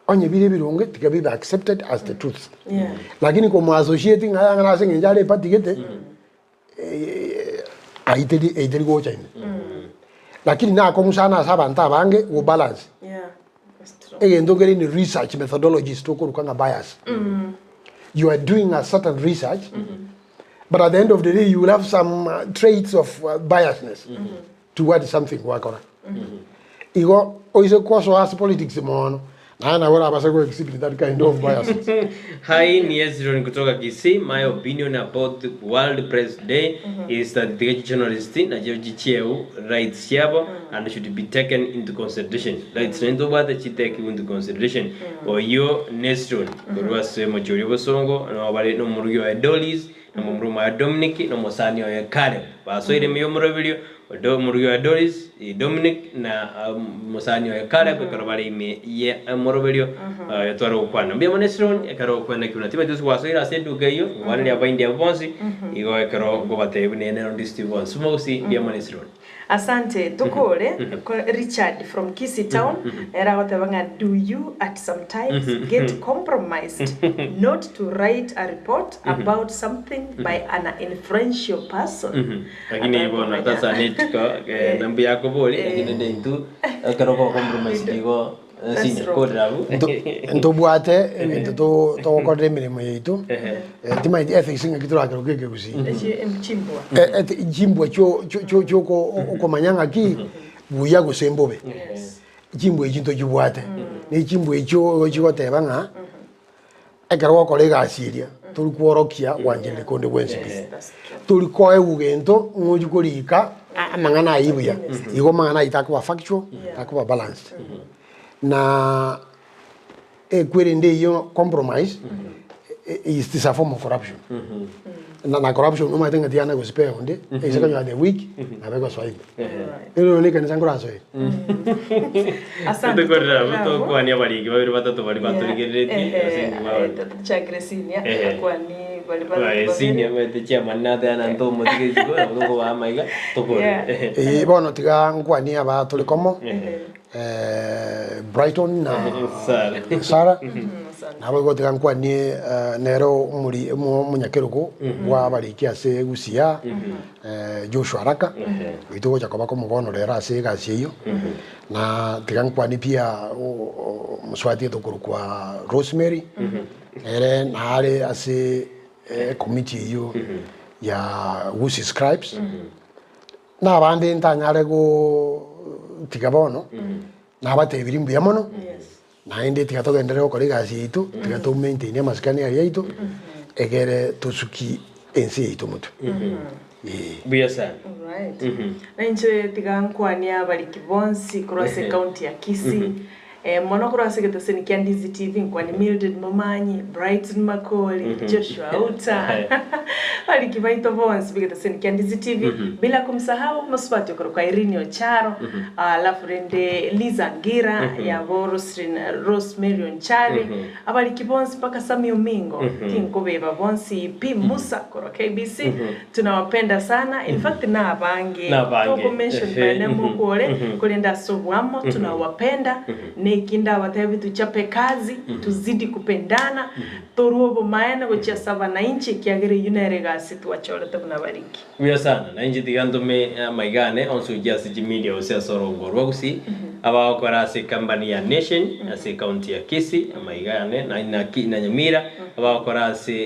Onye bire ebironge tiga bibe accepted as the truth. Yeah. Lakini komoassociate ng'a yang'ana ase eng'encho are eparty gete, ayio teri eyio teri gocha ime. Lakini nakong'u sana ase abanto abange go balance. Yeah. That's true. Egento nkere in research methodologies tokoruka ng'a bias. You are doing a certain research, But at the end of the day you will have some traits of biasness towards something gwakora. Igo oise kosoa ase politics mono, naye nabo orabase go exhibit that kind of biases. Hi, ni Hezron kutoka Kisii. My opinion about the World Press Day is that the journalists nachio chichiewu rights chiabo and should be taken into consideration. Rights naintwe tobwate chitekiwe into consideration. Oyio Nesron korwa ase omochie oria obosongo, nabo bare nomorugi oye Doris, na momura omoye Dominic, na omosani oye Caleb. Basoire ime y'omoroberio, Odo omorugi oye Doris, Dominic, na omosani oye Caleb, ekero bare ime y'omoroberio, tware gokwana. Mbuya mono Hesironi, ekero okwana ekio buna timanyeti gose gwasoire ase eduka eyio, nkwaneria abaindi abwo bonsi, igo ekero nkobatebia buna ere nero ndisiti bonsi. Mogosi, mbuya mono Hesironi. Asante tokore Richard from Kisii town nere agoteba ng'a do you at sometimes get compromised not to write a report about something by an influential person? Lakini bono sasa netiko na mbuya akobori lakini rende intwe ekero ogo compromise igo That's wrong. korera abwo Ntobwate ebinto to- togokorera emeremo yaito, timanyeti ethics ng'aki torakeroke ekegusii. Echi chimbwa. Chimbwa chio chio chio chioko okomanya ng'aki buya gose mbobe. Yes. Chimbwa echi ntochibwate, na chimbwa echio chigoteba ng'a ekero ogokora egasi eria tori kworokia gwancherire konde bwensi pi. That's true. Tori koegwa gento ng'a ochie korika amang'ana ayio buya, igo amang'ana ayio takoba factual, takoba balanced. Na ekwerende eyio compromise is is a form of corruption. Na na corruption omanyete ng'a tiana gospare onde, ase konyora the weak nabo egosoa ime. Rero na ekanisa nkorasoe. Asante Tokorera abwo tokorera abwo. tokwania abariki babere batato baria Yeah, batorigereretie ehe, ase engima bare. Tuchakire senior, Ehe. akwani bari Bae, batato senior babere. omanyete chairman nateba nante omotige isiko nabo tokobaa amaiga tokore. Yeah. Ehe. Eeh bono tiga nkwanie aba tore komo, Ehe. Brighton na Sarah. Sarah, Asante. Naboigo tiga nkwanie nere omori omonyakerogo bwa abariki ase Gusii aa, Joshua Araka, oyio togocha koba komobono rero ase egasi eyio. Na tiga nkwanie pia omosubati otokorokwa Rosemary, nere nare ase ecommittee eyio ya Gusii Scribes. Na abande ntanyare gotiga bono, nabatebirie mbuya mono, naende tiga togenderere gokora egasi yaito, tiga to maintain amasikani aria aito, egere tosuki ense yaito motwe. Eeh. Mbuya sana. Alright. Na inche tiga nkwanie abariki bonsi korwa ase ecounty ya Kisii, mono korwa ase egeteseni kia Ndizi TV nkwanie Mildred Momanyi, Brighton Makori, Joshua Outa, abariki baito bonsi b'egeteseni kia Ndizi TV, bila kumsahau mosubati okorokwa Irene Ocharo, alafu rende Liza Ngira, yabo Roslyn, Rosemary Onchari, abariki bonsi mpaka Sammy Omingo, tinkobeba bonsi pi, Musa korwa KBC, Tunawapenda sana, in fact nabange, Nabange, toko mention ehe, by name mhm, okore, mhm. korende ase oboamo tunawapenda, neki ndabatebi tuchape kazi, tuzidi kupendana, torue obomaene gochia ase abanainchi ekiagera eyio nere egasi twachorete buna abariki. Buya sana, na inche tiga ntome amaiga ane onsi gochia ase chimedia gose ase orongo rwa Gusii, abagokora ase ecompany ya Nation, ase ecounty ya Kisii, amaiga ane, na na Ki na Nyamira, abagokora ase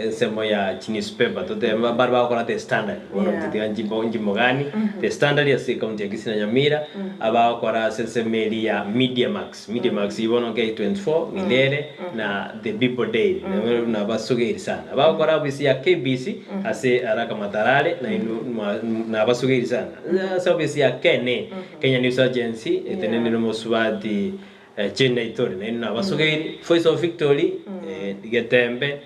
ensemo ya chinewspaper totebe bare bagokora The Standard bono Yeah. tiga nchimo nchimogani The Standard ase ecounty ya Kisii na Nyamira abagokora ase ensemo eria ya Mediamax Mediamax eyio bono K24 Milele na The People Daily nabo nabasogeri sana abagokora ofisi ya KBC ase Haraka Matarare nainwe mwa nabasogeri sana ase ofisi ya KNA Kenya News Agency etenenire omosubati Jane Naitore nainwe nabasogeri, Voice of Victory, Getembe,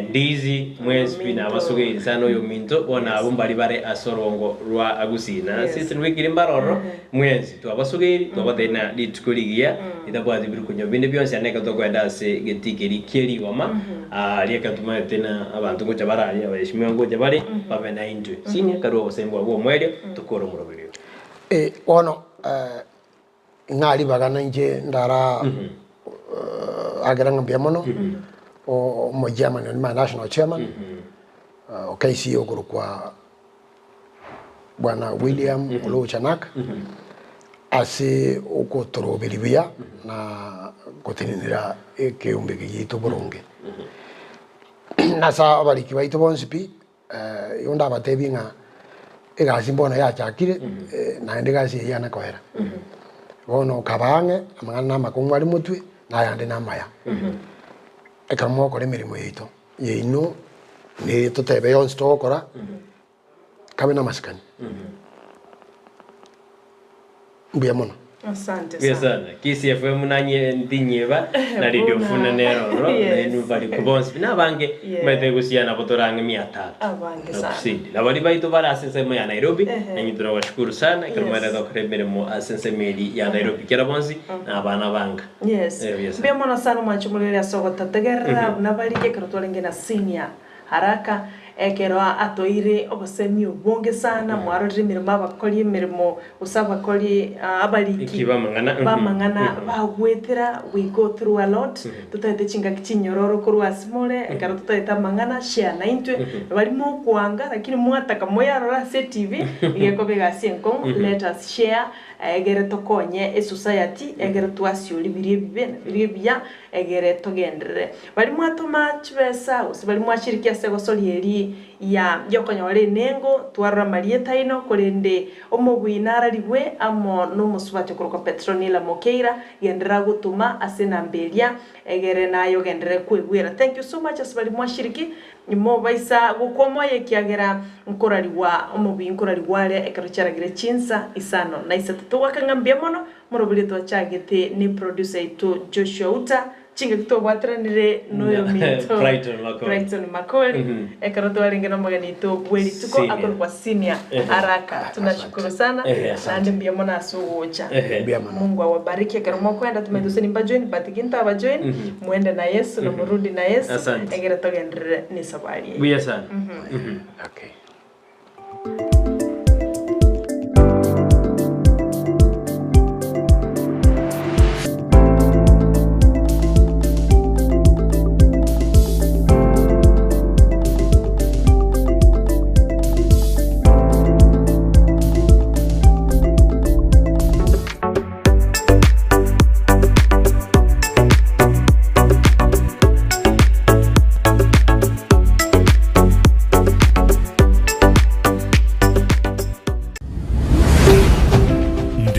Ndizi, mwensi pi nabasogeri sana oyominto, bono abwo mbari bare ase orongo rwa Agusii. Na ase ewiki mbare ororo, mwensi twabasogeri, twabatebia ng'a rituko rigiya ritabwati birikunywa binde bionsi aye nekero tokoenda ase egetii keria kie rigoma, aria ekero tomaete ng'a abanto ngocha bare aria, abaheshimiwa ngocha bare, babe naintwe. Senior, karue obosemia bwabo bw'omoerio, tokore omoroberio. Bono Ng'a ribaga nainche ndara agere ng'a mbuya mono, omochairman one my national chairman, o KCA okorokwa Bwana William Oloo Chanak, ase okotoroberia buya na gotenenera ekeombe eke giaito boronge. Nase abariki baito bonsi pi. Igo ndabatebie ng'a egasi mbono yachakire, naende egasi eyio yana koera. Bono okaba ang'e, amang'ana na amakong'u are motwe, na ayande na amaya. Ekero mogokora emeremo yaito, yaino, na totebe yonsi togokora, kabe na amasikani. Mbuya mono. Asante Mbuya sana. sana. Kisii FM nanye ntinyeba na Radio Buna. Funa nero ororo Yes. nainwe bari ko bonsi na abange Yeah. maete gosiana nabo torange mia tatu Abange na sana. kusidi na bari baito bare ase ensemo ya Nairobi Ehe. nanyi tunawashukuru sana ekero Yes. mwaenda gokora emeremo ase ensemo eri ya Nairobi kera bonsi na abana banga Yes. Eh, buya sana. Mbuya mono sana omwanchi omorere ase ogototegerera buna barige ekero twarenge na senior Haraka, ekero atoire obosemi obonge sana, mwarorire emeremo abakori emeremo, gose abakori abariki Ki b'amang'ana, mhm. b'amang'ana bagwetera, we go through a lot, totaete chingaki chinyororo korwa ase more, ekero totaete amang'ana, share naintwe, bari mokwanga lakini mwataka moyarore ase etv, iga ekoba egasi enkong'u, let us share, egere tokonye esociety, egere twasiori biria ebibe na biria ebiya, egere togenderere. Baria mwatoma chibesa, gose baria mwashiriki ase egosoria eria ya y'okonyora enengo, twarora amarieta aino, korende omobui nararigwe amo nomosubati okorokwa Petronila Mokeira, genderera gotoma ase enamba eria, egere naye ogenderere kwegwera. Thank you so much ase baria mwashiriki, mobaisa gokwa omoyo ekiagera nkorarigwa omobui nkorarigwa are ekero chiaragire chinsa isano na isato. Togoaka ng'a mbuya mono, moroberio twachagete ne producer yaito Joshua Uta. Chingaki twabwateranire noyo minto Brighton Makori. Brighton Makori ekero twarenge nomogeni oito bwe rituko Senior. akorokwa Senior Araka. Tunashukuru sana Ehe. naende mbuya mono ase ogocha. Ehe. Mbuya mono. Mungu awabariki ekero mokoenda tomanyete gose nimbajoin but gintabajoin mwende na Yesu na morudi na Yesu Asante. egere togenderere nesabari eye. Buya sana. Okay.